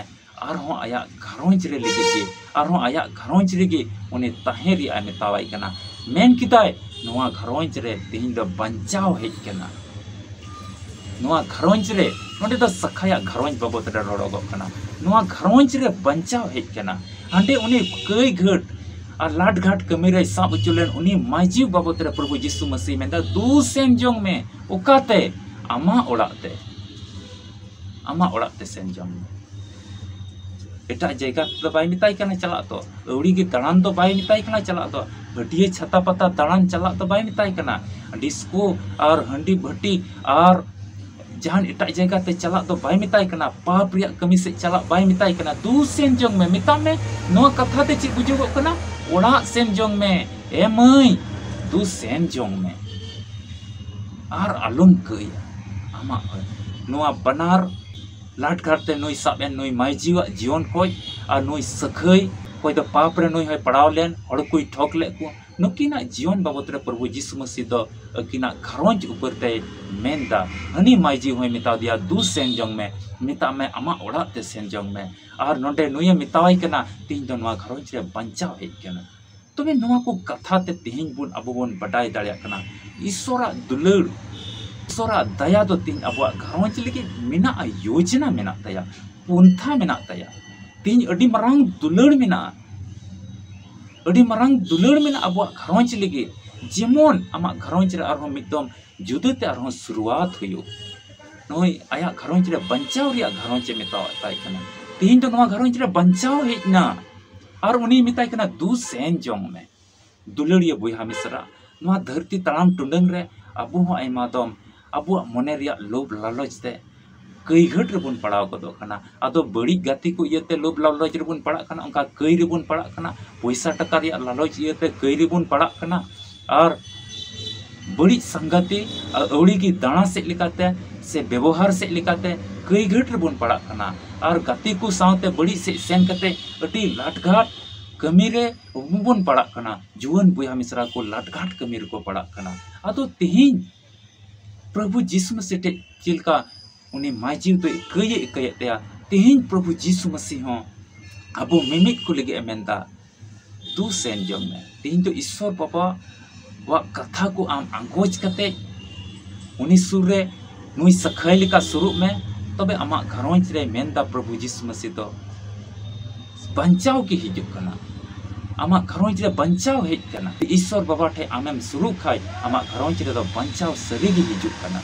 ᱟᱨᱦᱚᱸ ᱟᱭᱟᱜ ᱜᱷᱟᱨᱚᱸᱡᱽ ᱨᱮ ᱞᱟᱹᱜᱤᱫ ᱜᱮ, ᱟᱨᱦᱚᱸ ᱟᱭᱟᱜ ᱜᱷᱟᱨᱚᱸᱡᱽ ᱨᱮᱜᱮ ᱩᱱᱤ ᱛᱟᱦᱮᱸ ᱨᱮᱭᱟᱜ ᱮ ᱢᱮᱛᱟᱣᱟᱭ ᱠᱟᱱᱟ᱾ ᱢᱮᱱ ᱠᱮᱫᱟᱭ, ᱱᱚᱣᱟ ᱜᱷᱟᱨᱚᱸᱡᱽ ᱨᱮ ᱛᱮᱦᱮᱧ ᱫᱚ ᱵᱟᱧᱪᱟᱣ ᱦᱮᱡ ᱠᱟᱱᱟ᱾ ᱱᱚᱣᱟ ᱜᱷᱟᱨᱚᱸᱡᱽ ᱨᱮ, ᱱᱚᱰᱮ ᱫᱚ ᱥᱟᱠᱷᱟᱭᱟᱜ ᱜᱷᱟᱨᱚᱸᱡᱽ ᱵᱟᱵᱚᱫ ᱨᱮ ᱨᱚᱲᱚᱜᱚᱜ ᱠᱟᱱᱟ᱾ ᱱᱚᱣᱟ ᱜᱷᱟᱨᱚᱸᱡᱽ ᱨᱮ ᱵᱟᱧᱪᱟᱣ ᱦᱮᱡ ᱠᱟᱱᱟ᱾ ᱦᱟᱸᱰᱮ ᱩᱱᱤ ᱠᱟᱹᱭ ᱜᱷᱟᱹᱴ ᱟᱨ ᱞᱟᱴ ᱜᱷᱟᱴ ᱠᱟᱹᱢᱤ ᱨᱮᱭ ᱥᱟᱵ ᱦᱚᱪᱚ ᱞᱮᱱ ᱩᱱᱤ ᱢᱟᱹᱡᱷᱤ ᱵᱟᱵᱚᱫ ᱨᱮ ᱯᱨᱚᱵᱷᱩ ᱡᱤᱥᱩ ᱢᱟᱹᱥᱤ ᱢᱮᱱᱫᱟ, "ᱫᱩ ᱥᱮᱱ ᱡᱚᱝ ᱢᱮ᱾ ᱚᱠᱟᱛᱮ? ᱟᱢᱟᱜ ᱚᱲᱟᱜ ᱛᱮ, ᱟᱢᱟᱜ ᱚᱲᱟᱜ ᱛᱮ ᱥᱮᱱ ᱡᱚᱝ ᱢᱮ᱾ ᱮᱴᱟᱜ ᱡᱟᱭᱜᱟ ᱛᱮᱫᱚ ᱵᱟᱭ ᱢᱮᱛᱟᱭ ᱠᱟᱱᱟ ᱪᱟᱞᱟᱜ ᱫᱚ, ᱟᱹᱣᱲᱤ ᱜᱮ ᱫᱟᱬᱟᱱ ᱫᱚ ᱵᱟᱭ ᱢᱮᱛᱟᱭ ᱠᱟᱱᱟ ᱪᱟᱞᱟᱜ ᱫᱚ, ᱦᱟᱹᱴᱤᱭᱟᱹ ᱪᱷᱟᱛᱟ ᱯᱟᱛᱟ ᱫᱟᱬᱟᱱ ᱪᱟᱞᱟᱜ ᱫᱚ ᱵᱟᱭ ᱢᱮᱛᱟᱭ ᱠᱟᱱᱟ, ᱰᱤᱥᱠᱳ ᱟᱨ ᱦᱟᱺᱰᱤ ᱵᱷᱟᱹᱴᱤ ᱟᱨ ᱡᱟᱦᱟᱱ ᱮᱴᱟᱜ ᱡᱟᱭᱜᱟ ᱛᱮ ᱪᱟᱞᱟᱜ ᱫᱚ ᱵᱟᱭ ᱢᱮᱛᱟᱭ ᱠᱟᱱᱟ, ᱯᱟᱯ ᱨᱮᱭᱟᱜ ᱠᱟᱹᱢᱤ ᱥᱮᱫ ᱪᱟᱞᱟᱜ ᱵᱟᱭ ᱢᱮᱛᱟᱭ ᱠᱟᱱᱟ᱾ ᱫᱩ ᱥᱮᱱ ᱡᱚᱝ ᱢᱮ, ᱢᱮᱛᱟᱜ ᱢᱮ, ᱱᱚᱣᱟ ᱠᱟᱛᱷᱟ ᱛᱮ ᱪᱮᱫ ᱵᱩᱡᱷᱟᱹᱜᱚᱜ ᱠᱟᱱᱟ? ᱚᱲᱟᱜ ᱥᱮᱱ ᱡᱚᱝ ᱢᱮ, ᱮ ᱢᱟᱹᱭ, ᱫᱩ ᱥᱮᱱ ᱡᱚᱝ ᱢᱮ, ᱟᱨ ᱟᱞᱚᱢ ᱠᱟᱹᱭᱟ ᱟᱢᱟᱜ ᱦᱚᱲ᱾ ᱱᱚᱣᱟ ᱵᱟᱱᱟᱨ ᱞᱟᱴᱜᱷᱟᱴ ᱛᱮ ᱱᱩᱭ ᱥᱟᱵ ᱮᱱ ᱱᱩᱭ ᱢᱟᱹᱡᱷᱤᱣᱟᱜ ᱡᱤᱭᱚᱱ ᱠᱷᱚᱡ ᱟᱨ ᱱᱩᱭ ᱥᱟᱹᱠᱷᱟᱹᱭ ᱠᱷᱚᱡ ᱫᱚ ᱯᱟᱯ ᱨᱮ ᱱᱩᱭ ᱦᱚᱸᱭ ᱯᱟᱲᱟᱣ ᱞᱮᱱ, ᱦᱚᱲ ᱠᱚᱭ ᱴᱷᱚᱠ ᱞᱮᱫ ᱠᱚ᱾ ᱱᱩᱠᱤᱱᱟᱜ ᱡᱤᱭᱚᱱ ᱵᱟᱵᱚᱛ ᱨᱮ ᱯᱨᱚᱵᱷᱩ ᱡᱤᱥᱩ ᱢᱟᱹᱥᱤ ᱫᱚ ᱟᱹᱠᱤᱱᱟᱜ ᱜᱷᱟᱨᱚᱸᱡᱽ ᱩᱯᱟᱹᱨ ᱛᱮᱭ ᱢᱮᱱᱫᱟ, ᱦᱟᱹᱱᱤ ᱢᱟᱹᱡᱷᱤ ᱦᱚᱸᱭ ᱢᱮᱛᱟ ᱫᱮᱭᱟ, "ᱫᱩ ᱥᱮᱱ ᱡᱚᱝ ᱢᱮ, ᱢᱮᱛᱟᱜ ᱢᱮ ᱟᱢᱟᱜ ᱚᱲᱟᱜ ᱛᱮ ᱥᱮᱱ ᱡᱚᱝ ᱢᱮ", ᱟᱨ ᱱᱚᱰᱮ ᱱᱩᱭᱮ ᱢᱮᱛᱟᱣᱟᱭ ᱠᱟᱱᱟ, ᱛᱤᱦᱤᱧ ᱫᱚ ᱱᱚᱣᱟ ᱜᱷᱟᱨᱚᱸᱡᱽ ᱨᱮ ᱵᱟᱧᱪᱟᱣ ᱦᱮᱡ ᱠᱟᱱᱟ᱾ ᱛᱚᱵᱮ ᱱᱚᱣᱟ ᱠᱚ ᱠᱟᱛᱷᱟ ᱛᱮ ᱛᱮᱦᱮᱧ ᱵᱚᱱ, ᱟᱵᱚ ᱵᱚᱱ ᱵᱟᱰᱟᱭ ᱫᱟᱲᱮᱭᱟᱜ ᱠᱟᱱᱟ, ᱤᱥᱚᱨᱟᱜ ᱫᱩᱞᱟᱹᱲ, ᱤᱥᱚᱨᱟᱜ ᱫᱟᱭᱟ ᱫᱚ ᱛᱮᱦᱮᱧ ᱟᱵᱚᱣᱟᱜ ᱜᱷᱟᱨᱚᱸᱡᱽ ᱞᱟᱹᱜᱤᱫ ᱢᱮᱱᱟᱜᱼᱟ, ᱭᱳᱡᱽᱱᱟ ᱢᱮᱱᱟᱜ ᱛᱟᱭᱟ, ᱯᱚᱱᱛᱷᱟ ᱢᱮᱱᱟᱜ ᱛᱟᱭᱟ᱾ ᱛᱮᱦᱮᱧ ᱟᱹᱰᱤ ᱢᱟᱨᱟᱝ ᱫᱩᱞᱟᱹᱲ ᱢᱮᱱᱟᱜᱼᱟ, ᱟᱹᱰᱤ ᱢᱟᱨᱟᱝ ᱫᱩᱞᱟᱹᱲ ᱢᱮᱱᱟᱜᱼᱟ ᱟᱵᱚᱣᱟᱜ ᱜᱷᱟᱨᱚᱸᱡᱽ ᱞᱟᱹᱜᱤᱫ, ᱡᱮᱢᱚᱱ ᱟᱢᱟᱜ ᱜᱷᱟᱨᱚᱸᱡᱽ ᱨᱮ ᱟᱨᱦᱚᱸ ᱢᱤᱫ ᱫᱚᱢ ᱡᱩᱫᱟᱹ ᱛᱮ ᱟᱨᱦᱚᱸ ᱥᱩᱨᱩᱣᱟᱛ ᱦᱩᱭᱩᱜ᱾ ᱱᱩᱭ ᱟᱭᱟᱜ ᱜᱷᱟᱨᱚᱸᱡᱽ ᱨᱮ ᱵᱟᱧᱪᱟᱣ ᱨᱮᱭᱟᱜ ᱜᱷᱟᱨᱚᱸᱡᱽ ᱮ ᱢᱮᱛᱟᱣᱟᱫ ᱛᱟᱭ ᱠᱟᱱᱟ᱾ ᱛᱮᱦᱮᱧ ᱫᱚ ᱱᱚᱣᱟ ᱜᱷᱟᱨᱚᱸᱡᱽ ᱨᱮ ᱵᱟᱧᱪᱟᱣ ᱦᱮᱡ ᱮᱱᱟ, ᱟᱨ ᱩᱱᱤᱭ ᱢᱮᱛᱟᱭ ᱠᱟᱱᱟ, "ᱫᱩ ᱥᱮᱱ ᱡᱚᱝ ᱢᱮ, ᱫᱩᱞᱟᱹᱲᱤᱭᱟᱹ ᱵᱚᱭᱦᱟ ᱢᱤᱥᱨᱟ, ᱱᱚᱣᱟ ᱫᱷᱟᱹᱨᱛᱤ ᱛᱟᱲᱟᱢ ᱴᱩᱰᱟᱹᱝ ᱨᱮ ᱟᱵᱚ ᱦᱚᱸ ᱟᱭᱢᱟ ᱫᱚᱢ ᱟᱵᱚᱣᱟᱜ ᱢᱚᱱᱮ ᱨᱮᱭᱟᱜ ᱞᱳᱵᱷ ᱞᱟᱞᱚᱪ ᱛᱮ ᱠᱟᱹᱭᱜᱷᱟᱹᱴ ᱨᱮᱵᱚᱱ ᱯᱟᱲᱟᱣ ᱜᱚᱫᱚᱜ ᱠᱟᱱᱟ᱾ ᱟᱫᱚ ᱵᱟᱹᱲᱤᱡ ᱜᱟᱛᱮ ᱠᱚ ᱤᱭᱟᱹᱛᱮ ᱞᱳᱵᱷ ᱞᱟᱞᱚᱪ ᱨᱮᱵᱚᱱ ᱯᱟᱲᱟᱜ ᱠᱟᱱᱟ, ᱚᱱᱠᱟ ᱠᱟᱹᱭ ᱨᱮᱵᱚᱱ ᱯᱟᱲᱟᱜ ᱠᱟᱱᱟ, ᱯᱚᱭᱥᱟ ᱴᱟᱠᱟ ᱨᱮᱭᱟᱜ ᱞᱟᱞᱚᱪ ᱤᱭᱟᱹᱛᱮ ᱠᱟᱹᱭ ᱨᱮᱵᱚᱱ ᱯᱟᱲᱟᱜ ᱠᱟᱱᱟ, ᱟᱨ ᱵᱟᱹᱲᱤᱡ ᱥᱟᱝᱜᱟᱛᱤ, ᱟᱹᱣᱲᱤ ᱜᱮ ᱫᱟᱬᱟ ᱥᱮᱫ ᱞᱮᱠᱟᱛᱮ ᱥᱮ ᱵᱮᱵᱚᱦᱟᱨ ᱥᱮᱫ ᱞᱮᱠᱟᱛᱮ ᱠᱟᱹᱭᱜᱷᱟᱹᱴ ᱨᱮᱵᱚᱱ ᱯᱟᱲᱟᱜ ᱠᱟᱱᱟ, ᱟᱨ ᱜᱟᱛᱮ ᱠᱚ ᱥᱟᱶᱛᱮ ᱵᱟᱹᱲᱤᱡ ᱥᱮᱫ ᱥᱮᱱ ᱠᱟᱛᱮ ᱟᱹᱰᱤ ᱞᱟᱴᱜᱷᱟᱴ ᱠᱟᱹᱢᱤ ᱨᱮ ᱵᱚᱱ ᱯᱟᱲᱟᱜ ᱠᱟᱱᱟ, ᱡᱩᱣᱟᱹᱱ ᱵᱚᱭᱦᱟ ᱢᱤᱥᱨᱟ ᱠᱚ ᱞᱟᱴᱜᱷᱟᱴ ᱠᱟᱹᱢᱤ ᱨᱮᱠᱚ ᱯᱟᱲᱟᱜ ᱠᱟᱱᱟ᱾ ᱟᱫᱚ ᱛᱮᱦᱮᱧ ᱯᱨᱚᱵᱷᱩ ᱡᱤᱥᱩ ᱢᱟᱹᱥᱤ ᱴᱷᱮᱡ ᱪᱮᱫ ᱞᱮᱠᱟ ᱩᱱᱤ ᱢᱟᱹᱡᱷᱤ ᱫᱚᱭ ᱤᱠᱟᱹᱭᱮ ᱤᱠᱟᱹᱭᱮᱫ ᱛᱟᱭᱟ, ᱛᱮᱦᱮᱧ ᱯᱨᱚᱵᱷᱩ ᱡᱤᱥᱩ ᱢᱟᱹᱥᱤ ᱦᱚᱸ ᱟᱵᱚ ᱢᱤᱢᱤᱫ ᱠᱚ ᱞᱟᱹᱜᱤᱫ ᱮ ᱢᱮᱱᱫᱟ, "ᱫᱩ ᱥᱮᱱ ᱡᱚᱝ ᱢᱮ᱾" ᱛᱮᱦᱮᱧ ᱫᱚ ᱤᱥᱥᱚᱨ ᱵᱟᱵᱟ ᱣᱟᱜ ᱠᱟᱛᱷᱟ ᱠᱚ ᱟᱢ ᱟᱸᱜᱚᱪ ᱠᱟᱛᱮ ᱩᱱᱤ ᱥᱩᱨ ᱨᱮ ᱱᱩᱭ ᱥᱟᱹᱠᱷᱟᱹᱭ ᱞᱮᱠᱟ ᱥᱩᱨᱩᱜ ᱢᱮ, ᱛᱚᱵᱮ ᱟᱢᱟᱜ ᱜᱷᱟᱨᱚᱸᱡᱽ ᱨᱮ ᱢᱮᱱᱫᱟ ᱯᱨᱚᱵᱷᱩ ᱡᱤᱥᱩ ᱢᱟᱹᱥᱤ ᱫᱚ ᱵᱟᱧᱪᱟᱣ ᱜᱮ ᱦᱤᱡᱩᱜ ᱠᱟᱱᱟ᱾ ᱟᱢᱟᱜ ᱜᱷᱟᱨᱚᱸᱡᱽ ᱨᱮ ᱵᱟᱧᱪᱟᱣ ᱦᱮᱡ ᱠᱟᱱᱟ᱾ ᱤᱥᱥᱚᱨ ᱵᱟᱵᱟ ᱴᱷᱮᱡ ᱟᱢᱮᱢ ᱥᱩᱨᱩᱜ ᱠᱷᱟᱡ, ᱟᱢᱟᱜ ᱜᱷᱟᱨᱚᱸᱡᱽ ᱨᱮᱫᱚ ᱵᱟᱧᱪᱟᱣ ᱥᱟᱹᱨᱤ ᱜᱮ ᱦᱤᱡᱩᱜ ᱠᱟᱱᱟ᱾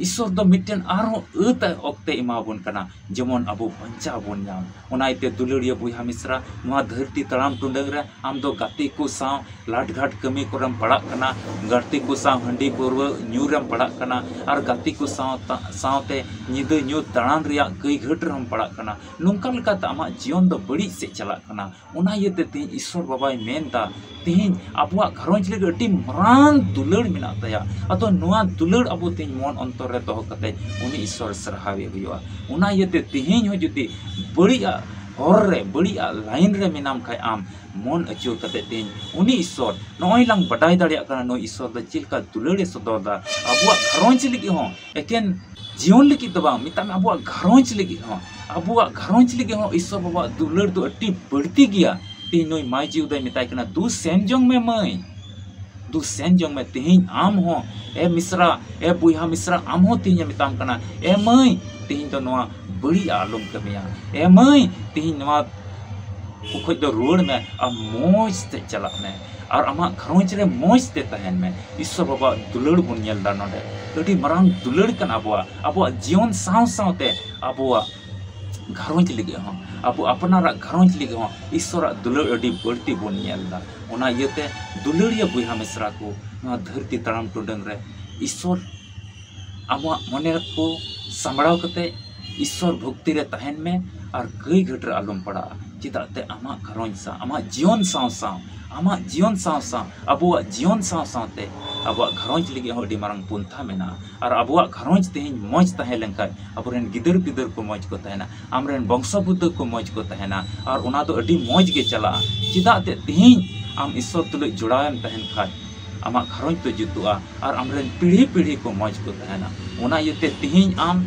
ᱤᱥᱥᱚᱨ ᱫᱚ ᱢᱤᱫᱴᱮᱱ ᱟᱨᱦᱚᱸ ᱟᱹᱛ ᱚᱠᱛᱮ ᱮᱢᱟᱵᱚᱱ ᱠᱟᱱᱟ, ᱡᱮᱢᱚᱱ ᱟᱵᱚ ᱵᱟᱧᱪᱟᱣ ᱵᱚᱱ ᱧᱟᱢ᱾ ᱚᱱᱟ ᱤᱭᱟᱹᱛᱮ ᱫᱩᱞᱟᱹᱲᱤᱭᱟᱹ ᱵᱚᱭᱦᱟ ᱢᱤᱥᱨᱟ, ᱱᱚᱣᱟ ᱫᱷᱟᱹᱨᱛᱤ ᱛᱟᱲᱟᱢ ᱴᱩᱰᱟᱹᱝ ᱨᱮ ᱟᱢ ᱫᱚ ᱜᱟᱛᱮ ᱠᱚ ᱥᱟᱶ ᱞᱟᱴᱜᱷᱟᱴ ᱠᱟᱹᱢᱤ ᱠᱚᱨᱮᱢ ᱯᱟᱲᱟᱜ ᱠᱟᱱᱟ, ᱜᱟᱛᱮ ᱠᱚ ᱥᱟᱶ ᱦᱟᱺᱰᱤ ᱯᱟᱹᱨᱣᱟᱹ ᱧᱩ ᱨᱮᱢ ᱯᱟᱲᱟᱜ ᱠᱟᱱᱟ, ᱟᱨ ᱜᱟᱛᱮ ᱠᱚ ᱥᱟᱶ ᱛᱟ-, ᱥᱟᱶᱛᱮ ᱧᱤᱫᱟᱹ ᱧᱩᱛ ᱫᱟᱬᱟᱱ ᱨᱮᱭᱟᱜ ᱠᱟᱹᱭ ᱜᱷᱟᱹᱴ ᱨᱮᱦᱚᱸᱢ ᱯᱟᱲᱟᱜ ᱠᱟᱱᱟ᱾ ᱱᱚᱝᱠᱟ ᱞᱮᱠᱟᱛᱮ ᱟᱢᱟᱜ ᱡᱤᱭᱚᱱ ᱫᱚ ᱵᱟᱹᱲᱤᱡ ᱥᱮᱫ ᱪᱟᱞᱟᱜ ᱠᱟᱱᱟ᱾ ᱚᱱᱟ ᱤᱭᱟᱹᱛᱮ ᱛᱮᱦᱮᱧ ᱤᱥᱥᱚᱨ ᱵᱟᱵᱟᱭ ᱢᱮᱱ ᱮᱫᱟ, ᱛᱮᱦᱮᱧ ᱟᱵᱚᱣᱟᱜ ᱜᱷᱟᱨᱚᱸᱡᱽ ᱞᱟᱹᱜᱤᱫ ᱟᱹᱰᱤ ᱢᱟᱨᱟᱝ ᱫᱩᱞᱟᱹᱲ ᱢᱮᱱᱟᱜ ᱛᱟᱭᱟ᱾ ᱟᱫᱚ ᱱᱚᱣᱟ ᱫᱩᱞᱟᱹᱲ ᱟᱵᱚ ᱛᱮᱦᱮᱧ ᱢᱚᱱ ᱚᱱᱛᱚᱨ ᱨᱮ ᱫᱚᱦᱚ ᱠᱟᱛᱮ ᱩᱱᱤ ᱤᱥᱥᱚᱨ ᱥᱟᱨᱦᱟᱣᱮ ᱦᱩᱭᱩᱜᱼᱟ᱾ ᱚᱱᱟ ᱤᱭᱟᱹᱛᱮ ᱛᱮᱦᱮᱧ ᱦᱚᱸ ᱡᱩᱫᱤ ᱵᱟᱹᱲᱤᱡᱟᱜ ᱦᱚᱨ ᱨᱮ, ᱵᱟᱹᱲᱤᱡᱟᱜ line ᱨᱮ ᱢᱮᱱᱟᱢ ᱠᱷᱟᱡ, ᱟᱢ ᱢᱚᱱ ᱟᱹᱪᱩᱨ ᱠᱟᱛᱮ ᱛᱮᱦᱮᱧ ᱩᱱᱤ ᱤᱥᱥᱚᱨ, ᱱᱚᱜᱼᱚᱭ ᱞᱟᱝ ᱵᱟᱰᱟᱭ ᱫᱟᱲᱮᱭᱟᱜ ᱠᱟᱱᱟ ᱱᱩᱭ ᱤᱥᱥᱚᱨ ᱫᱚ ᱪᱮᱫ ᱞᱮᱠᱟ ᱫᱩᱞᱟᱹᱲᱮ ᱥᱚᱫᱚᱨ ᱮᱫᱟ ᱟᱵᱚᱣᱟᱜ ᱜᱷᱟᱨᱚᱸᱡᱽ ᱞᱟᱹᱜᱤᱫ ᱦᱚᱸ᱾ ᱮᱠᱮᱱ ᱡᱤᱭᱚᱱ ᱞᱟᱹᱜᱤᱫ ᱫᱚ ᱵᱟᱝ, ᱢᱮᱛᱟᱜ ᱢᱮ ᱟᱵᱚᱣᱟᱜ ᱜᱷᱟᱨᱚᱸᱡᱽ ᱞᱟᱹᱜᱤᱫ ᱦᱚᱸ, ᱟᱵᱚᱣᱟᱜ ᱜᱷᱟᱨᱚᱸᱡᱽ ᱞᱟᱹᱜᱤᱫ ᱦᱚᱸ ᱤᱥᱥᱚᱨ ᱵᱟᱵᱟᱣᱟᱜ ᱫᱩᱞᱟᱹᱲ ᱫᱚ ᱟᱹᱰᱤ ᱵᱟᱹᱲᱛᱤ ᱜᱮᱭᱟ᱾ ᱛᱮᱦᱮᱧ ᱱᱩᱭ ᱢᱟᱹᱭ ᱡᱤᱣᱤ ᱫᱚᱭ ᱢᱮᱛᱟᱭ ᱠᱟᱱᱟ, "ᱫᱩ ᱥᱮᱱ ᱡᱚᱝ ᱢᱮ ᱢᱟᱹᱭ, ᱫᱩ ᱥᱮᱱ ᱡᱚᱝ ᱢᱮ ᱛᱮᱦᱮᱧ ᱟᱢ ᱦᱚᱸ, ᱮ ᱢᱤᱥᱨᱟ, ᱮ ᱵᱚᱭᱦᱟ ᱢᱤᱥᱨᱟ, ᱟᱢ ᱦᱚᱸ ᱛᱮᱦᱮᱧ ᱮ ᱢᱮᱛᱟᱢ ᱠᱟᱱᱟ, ᱮ ᱢᱟᱹᱭ, ᱛᱮᱦᱮᱧ ᱫᱚ ᱱᱚᱣᱟ ᱵᱟᱹᱲᱤᱡ ᱟᱞᱚᱢ ᱠᱟᱹᱢᱤᱭᱟ, ᱮ ᱢᱟᱹᱭ, ᱛᱮᱦᱮᱧ ᱱᱚᱣᱟ ᱠᱚ ᱠᱷᱚᱡ ᱫᱚ ᱨᱩᱣᱟᱹᱲ ᱢᱮ, ᱟᱢ ᱢᱚᱡᱽ ᱛᱮ ᱪᱟᱞᱟᱜ ᱢᱮ, ᱟᱨ ᱟᱢᱟᱜ ᱜᱷᱟᱨᱚᱸᱡᱽ ᱨᱮ ᱢᱚᱡᱽ ᱛᱮ ᱛᱟᱦᱮᱱ ᱢᱮ᱾" ᱤᱥᱥᱚᱨ ᱵᱟᱵᱟᱣᱟᱜ ᱫᱩᱞᱟᱹᱲ ᱵᱚᱱ ᱧᱮᱞ ᱮᱫᱟ ᱱᱚᱰᱮ, ᱟᱹᱰᱤ ᱢᱟᱨᱟᱝ ᱫᱩᱞᱟᱹᱲ ᱠᱟᱱᱟ ᱟᱵᱚᱣᱟᱜ, ᱟᱵᱚᱣᱟᱜ ᱡᱤᱭᱚᱱ ᱥᱟᱶ ᱥᱟᱶᱛᱮ ᱟᱵᱚᱣᱟᱜ ᱜᱷᱟᱨᱚᱸᱡᱽ ᱞᱟᱹᱜᱤᱫ ᱦᱚᱸ, ᱟᱵᱚ ᱟᱯᱱᱟᱨᱟᱜ ᱜᱷᱟᱨᱚᱸᱡᱽ ᱞᱟᱹᱜᱤᱫ ᱦᱚᱸ ᱤᱥᱥᱚᱨᱟᱜ ᱫᱩᱞᱟᱹᱲ ᱟᱹᱰᱤ ᱵᱟᱹᱲᱛᱤ ᱵᱚᱱ ᱧᱮᱞ ᱮᱫᱟ᱾ ᱚᱱᱟ ᱤᱭᱟᱹᱛᱮ ᱫᱩᱞᱟᱹᱲᱤᱭᱟᱹ ᱵᱚᱭᱦᱟ ᱢᱤᱥᱨᱟ ᱠᱚ, ᱱᱚᱣᱟ ᱫᱷᱟᱹᱨᱛᱤ ᱛᱟᱲᱟᱢ ᱴᱩᱰᱟᱹᱝ ᱨᱮ ᱤᱥᱥᱚᱨ ᱟᱵᱚᱣᱟᱜ ᱢᱚᱱᱮ ᱠᱚ ᱥᱟᱢᱵᱲᱟᱣ ᱠᱟᱛᱮ ᱤᱥᱥᱚᱨ ᱵᱷᱚᱠᱛᱤ ᱨᱮ ᱛᱟᱦᱮᱱ ᱢᱮ ᱟᱨ ᱠᱟᱹᱭ ᱜᱷᱟᱹᱴ ᱨᱮ ᱟᱞᱚᱢ ᱯᱟᱲᱟᱜᱼᱟ᱾ ᱪᱮᱫᱟᱜ ᱛᱮ ᱟᱢᱟᱜ ᱜᱷᱟᱨᱚᱸᱡᱽ ᱥᱟᱶ, ᱟᱢᱟᱜ ᱡᱤᱭᱚᱱ ᱥᱟᱶ ᱥᱟᱶ, ᱟᱢᱟᱜ ᱡᱤᱭᱚᱱ ᱥᱟᱶ ᱥᱟᱶᱛᱮ ᱟᱵᱚᱣᱟᱜ ᱜᱷᱟᱨᱚᱸᱡᱽ ᱞᱟᱹᱜᱤᱫ ᱦᱚᱸ ᱟᱹᱰᱤ ᱢᱟᱨᱟᱝ ᱯᱚᱱᱛᱷᱟ ᱢᱮᱱᱟᱜᱼᱟ᱾ ᱟᱨ ᱟᱵᱚᱣᱟᱜ ᱜᱷᱟᱨᱚᱸᱡᱽ ᱛᱮᱦᱮᱧ ᱢᱚᱡᱽ ᱛᱟᱦᱮᱸ ᱞᱮᱱᱠᱷᱟᱱ ᱟᱵᱚᱨᱮᱱ ᱜᱤᱫᱟᱹᱨ ᱯᱤᱫᱟᱹᱨ ᱠᱚ ᱢᱚᱡᱽ ᱠᱚ ᱛᱟᱦᱮᱱᱟ, ᱟᱢᱨᱮᱱ ᱵᱚᱝᱥᱚ ᱵᱩᱫᱷᱟᱹ ᱠᱚ ᱢᱚᱡᱽ ᱠᱚ ᱛᱟᱦᱮᱱᱟ, ᱟᱨ ᱚᱱᱟ ᱫᱚ ᱟᱹᱰᱤ ᱢᱚᱡᱽ ᱜᱮ ᱪᱟᱞᱟᱜᱼᱟ᱾ ᱪᱮᱫᱟᱜ ᱛᱮ ᱛᱮᱦᱮᱧ ᱟᱢ ᱤᱥᱥᱚᱨ ᱛᱩᱞᱩᱡ ᱡᱚᱲᱟᱣᱮᱢ ᱛᱟᱦᱮᱱ ᱠᱷᱟᱱ ᱟᱢᱟᱜ ᱜᱷᱟᱨᱚᱸᱡᱽ ᱫᱚ ᱡᱩᱛᱩᱜᱼᱟ ᱟᱨ ᱟᱢᱨᱮᱱ ᱯᱤᱲᱦᱤ ᱯᱤᱲᱦᱤ ᱠᱚ ᱢᱚᱡᱽ ᱠᱚ ᱛᱟᱦᱮᱱᱟ᱾ ᱚᱱᱟ ᱤᱭᱟᱹᱛᱮ ᱛᱮᱦᱮᱧ ᱟᱢ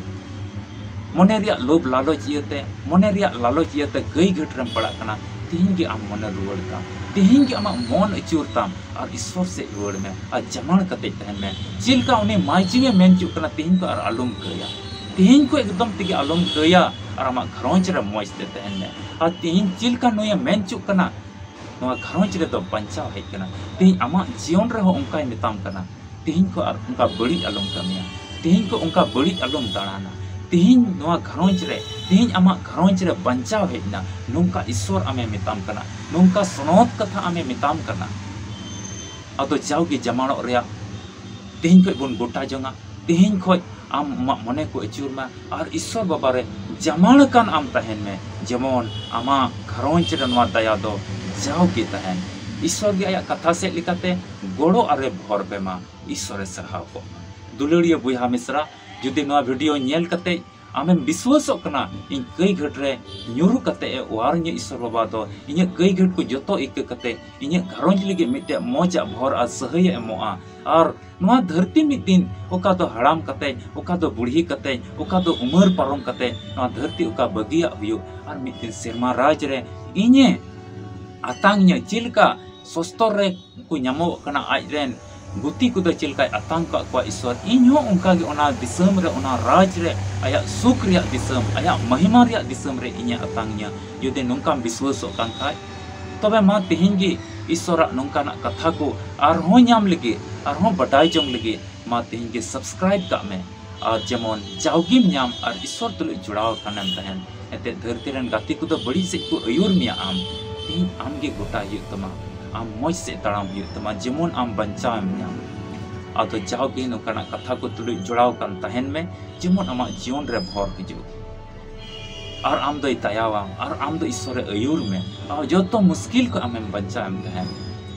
ᱢᱚᱱᱮ ᱨᱮᱭᱟᱜ ᱞᱳᱵᱷ ᱞᱟᱞᱚᱪ ᱤᱭᱟᱹᱛᱮ, ᱢᱚᱱᱮ ᱨᱮᱭᱟᱜ ᱞᱟᱞᱚᱪ ᱤᱭᱟᱹᱛᱮ ᱠᱟᱹᱭ ᱜᱷᱟᱹᱴ ᱨᱮᱢ ᱯᱟᱲᱟᱜ ᱠᱟᱱᱟ, ᱛᱮᱦᱮᱧ ᱜᱮ ᱟᱢ ᱢᱚᱱᱮ ᱨᱩᱣᱟᱹᱲ ᱛᱟᱢ, ᱛᱮᱦᱮᱧ ᱜᱮ ᱟᱢᱟᱜ ᱢᱚᱱ ᱟᱹᱪᱩᱨ ᱛᱟᱢ ᱟᱨ ᱤᱥᱥᱚᱨ ᱥᱮᱫ ᱨᱩᱣᱟᱹᱲ ᱢᱮ ᱟᱨ ᱡᱟᱢᱟᱲ ᱠᱟᱛᱮ ᱛᱟᱦᱮᱱ ᱢᱮ᱾ ᱪᱮᱫ ᱞᱮᱠᱟ ᱩᱱᱤ ᱢᱟᱹᱭᱡᱩᱭᱮ ᱢᱮᱱ ᱦᱚᱪᱚᱜ ᱠᱟᱱᱟ, ᱛᱮᱦᱮᱧ ᱠᱷᱚᱱ ᱟᱨ ᱟᱞᱚᱢ ᱠᱟᱹᱭᱟ, ᱛᱮᱦᱮᱧ ᱠᱷᱚᱱ ᱮᱠᱫᱚᱢ ᱛᱮᱜᱮ ᱟᱞᱚᱢ ᱠᱟᱹᱭᱟ ᱟᱨ ᱟᱢᱟᱜ ᱜᱷᱟᱨᱚᱸᱡᱽ ᱨᱮ ᱢᱚᱡᱽ ᱛᱮ ᱛᱟᱦᱮᱱ ᱢᱮ᱾ ᱟᱨ ᱛᱮᱦᱮᱧ ᱪᱮᱫ ᱞᱮᱠᱟ ᱱᱩᱭᱮ ᱢᱮᱱ ᱦᱚᱪᱚᱜ ᱠᱟᱱᱟ, ᱱᱚᱣᱟ ᱜᱷᱟᱨᱚᱸᱡᱽ ᱨᱮᱫᱚ ᱵᱟᱧᱪᱟᱣ ᱦᱮᱡ ᱠᱟᱱᱟ᱾ ᱛᱮᱦᱮᱧ ᱟᱢᱟᱜ ᱡᱤᱭᱚᱱ ᱨᱮᱦᱚᱸ ᱚᱱᱠᱟᱭ ᱢᱮᱛᱟᱢ ᱠᱟᱱᱟ, ᱛᱮᱦᱮᱧ ᱠᱷᱚᱱ ᱟᱨ ᱚᱱᱠᱟ ᱵᱟᱹᱲᱤᱡ ᱟᱞᱚᱢ ᱠᱟᱹᱢᱤᱭᱟ, ᱛᱮᱦᱮᱧ ᱠᱷᱚᱱ ᱚᱱᱠᱟ ᱵᱟᱹᱲᱤᱡ ᱟᱞᱚᱢ ᱫᱟᱬᱟᱱᱟ, ᱛᱮᱦᱮᱧ ᱱᱚᱣᱟ ᱜᱷᱟᱨᱚᱸᱡᱽ ᱨᱮ, ᱛᱮᱦᱮᱧ ᱟᱢᱟᱜ ᱜᱷᱟᱨᱚᱸᱡᱽ ᱨᱮ ᱵᱟᱧᱪᱟᱣ ᱦᱮᱡ ᱮᱱᱟ, ᱱᱚᱝᱠᱟ ᱤᱥᱥᱚᱨ ᱟᱢᱮ ᱢᱮᱛᱟᱢ ᱠᱟᱱᱟ, ᱱᱚᱝᱠᱟ ᱥᱚᱱᱚᱛ ᱠᱟᱛᱷᱟ ᱟᱢᱮ ᱢᱮᱛᱟᱢ ᱠᱟᱱᱟ᱾ ᱟᱫᱚ ᱡᱟᱣᱜᱮ ᱡᱟᱢᱟᱲᱚᱜ ᱨᱮᱭᱟᱜ ᱛᱮᱦᱮᱧ ᱠᱷᱚᱱ ᱵᱚᱱ ᱜᱚᱴᱟ ᱡᱚᱝᱟ᱾ ᱛᱮᱦᱮᱧ ᱠᱷᱚᱱ ᱟᱢ ᱟᱢᱟᱜ ᱢᱚᱱᱮ ᱠᱚ ᱟᱹᱪᱩᱨ ᱢᱟ ᱟᱨ ᱤᱥᱥᱚᱨ ᱵᱟᱵᱟ ᱨᱮ ᱡᱟᱢᱟᱲ ᱟᱠᱟᱱ ᱟᱢ ᱛᱟᱦᱮᱱ ᱢᱮ, ᱡᱮᱢᱚᱱ ᱟᱢᱟᱜ ᱜᱷᱟᱨᱚᱸᱡᱽ ᱨᱮ ᱱᱚᱣᱟ ᱫᱟᱭᱟ ᱫᱚ ᱡᱟᱣᱜᱮ ᱛᱟᱦᱮᱱ᱾ ᱤᱥᱥᱚᱨ ᱜᱮ ᱟᱭᱟᱜ ᱠᱟᱛᱷᱟ ᱥᱮᱫ ᱞᱮᱠᱟᱛᱮ ᱜᱚᱲᱚ ᱟᱨᱮ ᱵᱷᱚᱨ ᱯᱮ ᱢᱟ᱾ ᱤᱥᱥᱚᱨᱮ ᱥᱟᱨᱦᱟᱣ ᱠᱚᱜ ᱢᱟ᱾ ᱫᱩᱞᱟᱹᱲᱤᱭᱟᱹ ᱵᱚᱭᱦᱟ ᱢᱤᱥᱨᱟ, ᱡᱩᱫᱤ ᱱᱚᱣᱟ ᱵᱷᱤᱰᱤᱭᱳ ᱧᱮᱞ ᱠᱟᱛᱮ ᱟᱢᱮᱢ ᱵᱤᱥᱣᱟᱹᱥᱚᱜ ᱠᱟᱱᱟ, ᱤᱧ ᱠᱟᱹᱭ ᱜᱷᱟᱹᱴ ᱨᱮ ᱧᱩᱨᱩ ᱠᱟᱛᱮ ᱮ ᱚᱣᱟᱨ ᱤᱧᱟᱹ ᱤᱥᱥᱚᱨ ᱵᱟᱵᱟ ᱫᱚ, ᱤᱧᱟᱹᱜ ᱠᱟᱹᱭ ᱜᱷᱟᱹᱴ ᱠᱚ ᱡᱚᱛᱚ ᱤᱠᱟᱹ ᱠᱟᱛᱮ ᱤᱧᱟᱹᱜ ᱜᱷᱟᱨᱚᱸᱡᱽ ᱞᱟᱹᱜᱤᱫ ᱢᱤᱫᱴᱮᱡ ᱢᱚᱡᱽ ᱟᱜ ᱵᱷᱚᱨ ᱟᱨ ᱥᱟᱹᱦᱟᱹᱭ ᱮ ᱮᱢᱚᱜᱼᱟ, ᱟᱨ ᱱᱚᱣᱟ ᱫᱷᱟᱹᱨᱛᱤ ᱢᱤᱫ ᱫᱤᱱ ᱚᱠᱟ ᱫᱚ ᱦᱟᱲᱟᱢ ᱠᱟᱛᱮ, ᱚᱠᱟ ᱫᱚ ᱵᱩᱲᱦᱤ ᱠᱟᱛᱮ, ᱚᱠᱟ ᱫᱚ ᱩᱢᱟᱹᱨ ᱯᱟᱨᱚᱢ ᱠᱟᱛᱮ ᱱᱚᱣᱟ ᱫᱷᱟᱹᱨᱛᱤ ᱚᱠᱟ ᱵᱟᱹᱜᱤᱭᱟᱜ ᱦᱩᱭᱩᱜ, ᱟᱨ ᱢᱤᱫ ᱫᱤᱱ ᱥᱮᱨᱢᱟ ᱨᱟᱡᱽ ᱨᱮ ᱤᱧᱮ ᱟᱛᱟᱝ ᱤᱧᱟᱹ᱾ ᱪᱮᱫ ᱞᱮᱠᱟ ᱥᱚᱥᱛᱚᱨ ᱨᱮ ᱠᱚ ᱧᱟᱢᱚᱜ ᱠᱟᱱᱟ, ᱟᱡ ᱨᱮᱱ ᱜᱩᱛᱤ ᱠᱚᱫᱚ ᱪᱮᱫ ᱞᱮᱠᱟᱭ ᱟᱛᱟᱝ ᱠᱟᱜ ᱠᱚᱣᱟ ᱤᱥᱥᱚᱨ, ᱤᱧ ᱦᱚᱸ ᱚᱱᱠᱟ ᱜᱮ ᱚᱱᱟ ᱫᱤᱥᱚᱢ ᱨᱮ, ᱚᱱᱟ ᱨᱟᱡᱽ ᱨᱮ, ᱟᱭᱟᱜ ᱥᱩᱠ ᱨᱮᱭᱟᱜ ᱫᱤᱥᱚᱢ, ᱟᱭᱟᱜ ᱢᱚᱦᱤᱢᱟ ᱨᱮᱭᱟᱜ ᱫᱤᱥᱚᱢ ᱨᱮ ᱤᱧᱮ ᱟᱛᱟᱝ ᱤᱧᱟᱹ᱾ ᱡᱩᱫᱤ ᱱᱚᱝᱠᱟᱢ ᱵᱤᱥᱣᱟᱹᱥᱚᱜ ᱠᱟᱱ ᱠᱷᱟᱡ, ᱛᱚᱵᱮ ᱢᱟ ᱛᱮᱦᱮᱧ ᱜᱮ ᱤᱥᱥᱚᱨᱟᱜ ᱱᱚᱝᱠᱟᱱᱟᱜ ᱠᱟᱛᱷᱟ ᱠᱚ ᱟᱨᱦᱚᱸ ᱧᱟᱢ ᱞᱟᱹᱜᱤᱫ, ᱟᱨᱦᱚᱸ ᱵᱟᱰᱟᱭ ᱡᱚᱝ ᱞᱟᱹᱜᱤᱫ ᱢᱟ ᱛᱮᱦᱮᱧ ᱜᱮ subscribe ᱠᱟᱜ ᱢᱮ᱾ ᱟᱨ ᱡᱮᱢᱚᱱ ᱡᱟᱣᱜᱮᱢ ᱧᱟᱢ ᱟᱨ ᱤᱥᱥᱚᱨ ᱛᱩᱞᱩᱡ ᱡᱚᱲᱟᱣ ᱟᱠᱟᱱᱮᱢ ᱛᱟᱦᱮᱱ᱾ ᱮᱱᱛᱮᱫ ᱫᱷᱟᱹᱨᱛᱤ ᱨᱮᱱ ᱜᱟᱛᱮ ᱠᱚᱫᱚ ᱵᱟᱹᱲᱤᱡ ᱥᱮᱫ ᱠᱚ ᱟᱹᱭᱩᱨ ᱢᱮᱭᱟ ᱟᱢ᱾ ᱛᱮᱦᱮᱧ ᱟᱢ ᱜᱮ ᱜᱚᱴᱟᱭ ᱦᱩᱭᱩᱜ ᱛᱟᱢᱟ, ᱟᱢ ᱢᱚᱡᱽ ᱥᱮᱫ ᱛᱟᱲᱟᱢ ᱦᱩᱭᱩᱜ ᱛᱟᱢᱟ, ᱡᱮᱢᱚᱱ ᱟᱢ ᱵᱟᱧᱪᱟᱣ ᱮᱢ ᱧᱟᱢ᱾ ᱟᱫᱚ ᱡᱟᱣᱜᱮ ᱱᱚᱝᱠᱟᱱᱟᱜ ᱠᱟᱛᱷᱟ ᱠᱚ ᱛᱩᱞᱩᱡ ᱡᱚᱲᱟᱣ ᱠᱟᱱ ᱛᱟᱦᱮᱱ ᱢᱮ, ᱡᱮᱢᱚᱱ ᱟᱢᱟᱜ ᱡᱤᱭᱚᱱ ᱨᱮ ᱵᱷᱚᱨ ᱦᱤᱡᱩᱜ᱾ ᱟᱨ ᱟᱢ ᱫᱚᱭ ᱫᱟᱭᱟᱣᱟᱢ, ᱟᱨ ᱟᱢ ᱫᱚ ᱤᱥᱥᱚᱨᱮ ᱟᱹᱭᱩᱨ ᱢᱮ, ᱟᱨ ᱡᱚᱛᱚ ᱢᱩᱥᱠᱤᱞ ᱠᱷᱚᱱ ᱟᱢᱮᱢ ᱵᱟᱧᱪᱟᱣ ᱮᱢ ᱛᱟᱦᱮᱱ᱾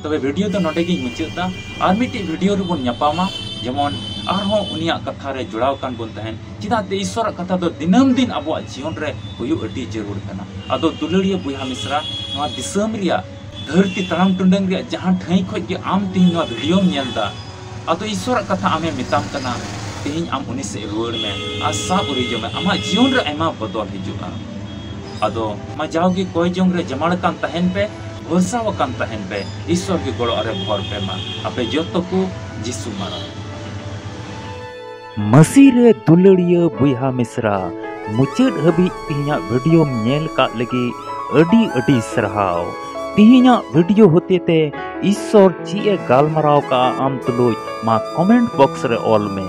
ᱛᱚᱵᱮ ᱵᱷᱤᱰᱤᱭᱳ ᱫᱚ ᱱᱚᱰᱮ ᱜᱤᱧ ᱢᱩᱪᱟᱹᱫ ᱫᱟ᱾ ᱟᱨ ᱢᱤᱫᱴᱤᱡ ᱵᱷᱤᱰᱤᱭᱳ ᱨᱮᱵᱚᱱ ᱧᱟᱯᱟᱢᱟ, ᱡᱮᱢᱚᱱ ᱟᱨᱦᱚᱸ ᱩᱱᱤᱭᱟᱜ ᱠᱟᱛᱷᱟ ᱨᱮ ᱡᱚᱲᱟᱣ ᱠᱟᱱ ᱵᱚᱱ ᱛᱟᱦᱮᱱ᱾ ᱪᱮᱫᱟᱜ ᱛᱮ ᱤᱥᱥᱚᱨᱟᱜ ᱠᱟᱛᱷᱟ ᱫᱚ ᱫᱤᱱᱟᱹᱢ ᱫᱤᱱ ᱟᱵᱚᱣᱟᱜ ᱡᱤᱭᱚᱱ ᱨᱮ ᱦᱩᱭᱩᱜ ᱟᱹᱰᱤ ᱡᱟᱹᱨᱩᱲ ᱠᱟᱱᱟ᱾ ᱟᱫᱚ ᱫᱩᱞᱟᱹᱲᱤᱭᱟᱹ ᱵᱚᱭᱦᱟ ᱢᱤᱥᱨᱟ, ᱱᱚᱣᱟ ᱫᱤᱥᱚᱢ ᱨᱮᱭᱟᱜ ᱫᱷᱟᱹᱨᱛᱤ ᱛᱟᱲᱟᱢ ᱴᱩᱰᱟᱹᱝ ᱨᱮᱭᱟᱜ ᱡᱟᱦᱟᱸ ᱴᱷᱟᱹᱭ ᱠᱷᱚᱡ ᱜᱮ ᱟᱢ ᱛᱮᱦᱮᱧ ᱱᱚᱣᱟ ᱵᱷᱤᱰᱤᱭᱳᱢ ᱧᱮᱞ ᱫᱟ, ᱟᱫᱚ ᱤᱥᱥᱚᱨᱟᱜ ᱠᱟᱛᱷᱟ ᱟᱢᱮ ᱢᱮᱛᱟᱢ ᱠᱟᱱᱟ, ᱛᱮᱦᱮᱧ ᱟᱢ ᱩᱱᱤ ᱥᱮᱫ ᱨᱩᱣᱟᱹᱲ ᱢᱮ ᱟᱨ ᱥᱟᱵ ᱩᱨᱤᱡᱚ ᱢᱮ, ᱟᱢᱟᱜ ᱡᱤᱭᱚᱱ ᱨᱮ ᱟᱭᱢᱟ ᱵᱚᱫᱚᱞ ᱦᱤᱡᱩᱜᱼᱟ᱾ ᱟᱫᱚ ᱢᱟ ᱡᱟᱣᱜᱮ ᱠᱚᱭ ᱡᱚᱝ ᱨᱮ ᱡᱟᱢᱟᱲ ᱠᱟᱱ ᱛᱟᱦᱮᱱ ᱯᱮ, ᱵᱷᱚᱨᱥᱟ ᱟᱠᱟᱱ ᱛᱟᱦᱮᱱ ᱯᱮ, ᱤᱥᱥᱚᱨ ᱜᱮ ᱜᱚᱲᱚ ᱨᱮ ᱵᱷᱚᱨ ᱯᱮ ᱢᱟ, ᱟᱯᱮ ᱡᱚᱛᱚ ᱠᱚ ᱡᱤᱥᱩ ᱢᱟᱨᱟᱝ᱾ ᱢᱟᱹᱥᱤ ᱨᱮ ᱫᱩᱞᱟᱹᱲᱤᱭᱟᱹ ᱵᱚᱭᱦᱟ ᱢᱤᱥᱨᱟ, ᱢᱩᱪᱟᱹᱫ ᱦᱟᱹᱵᱤᱡ ᱛᱮᱦᱮᱧᱟᱜ ᱵᱷᱤᱰᱤᱭᱳᱢ ᱧᱮᱞ ᱠᱟᱜ ᱞᱟᱹᱜᱤᱫ ᱟᱹᱰᱤ ᱟᱹᱰᱤ ᱥᱟᱨᱦᱟᱣ᱾ ᱛᱮᱦᱮᱧᱟᱜ ᱵᱷᱤᱰᱤᱭᱳ ᱦᱚᱛᱮᱛᱮ ᱤᱥᱥᱚᱨ ᱪᱮᱫ ᱮ ᱜᱟᱞᱢᱟᱨᱟᱣ ᱠᱟᱜᱼᱟ ᱟᱢ ᱛᱩᱞᱩᱡ, ᱢᱟ ᱠᱚᱢᱮᱱᱴ ᱵᱚᱠᱥ ᱨᱮ ᱚᱞ ᱢᱮ,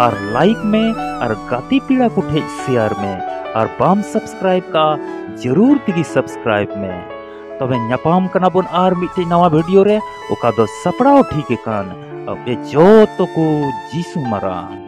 ᱟᱨ ᱞᱟᱭᱤᱠ ᱢᱮ, ᱟᱨ ᱜᱟᱛᱮ ᱯᱮᱲᱟ ᱠᱚ ᱴᱷᱮᱡ ᱥᱮᱭᱟᱨ ᱢᱮ, ᱟᱨ ᱵᱟᱢ ᱥᱟᱵᱥᱠᱨᱟᱭᱤᱵ ᱠᱟᱜᱼᱟ, ᱡᱟᱹᱨᱩᱲ ᱛᱮᱜᱮ ᱥᱟᱵᱥᱠᱨᱟᱭᱤᱵ ᱢᱮ᱾ ᱛᱚᱵᱮ ᱧᱟᱯᱟᱢ ᱠᱟᱱᱟ ᱵᱚᱱ ᱟᱨ ᱢᱤᱫᱴᱮᱡ ᱱᱟᱣᱟ ᱵᱷᱤᱰᱤᱭᱳ ᱨᱮ, ᱚᱠᱟ ᱫᱚ ᱥᱟᱯᱲᱟᱣ ᱴᱷᱤᱠ ᱟᱠᱟᱱ ᱟᱯᱮ ᱡᱚᱛᱚ ᱠᱚ ᱡᱤᱥᱩ ᱢᱟᱨᱟᱝ᱾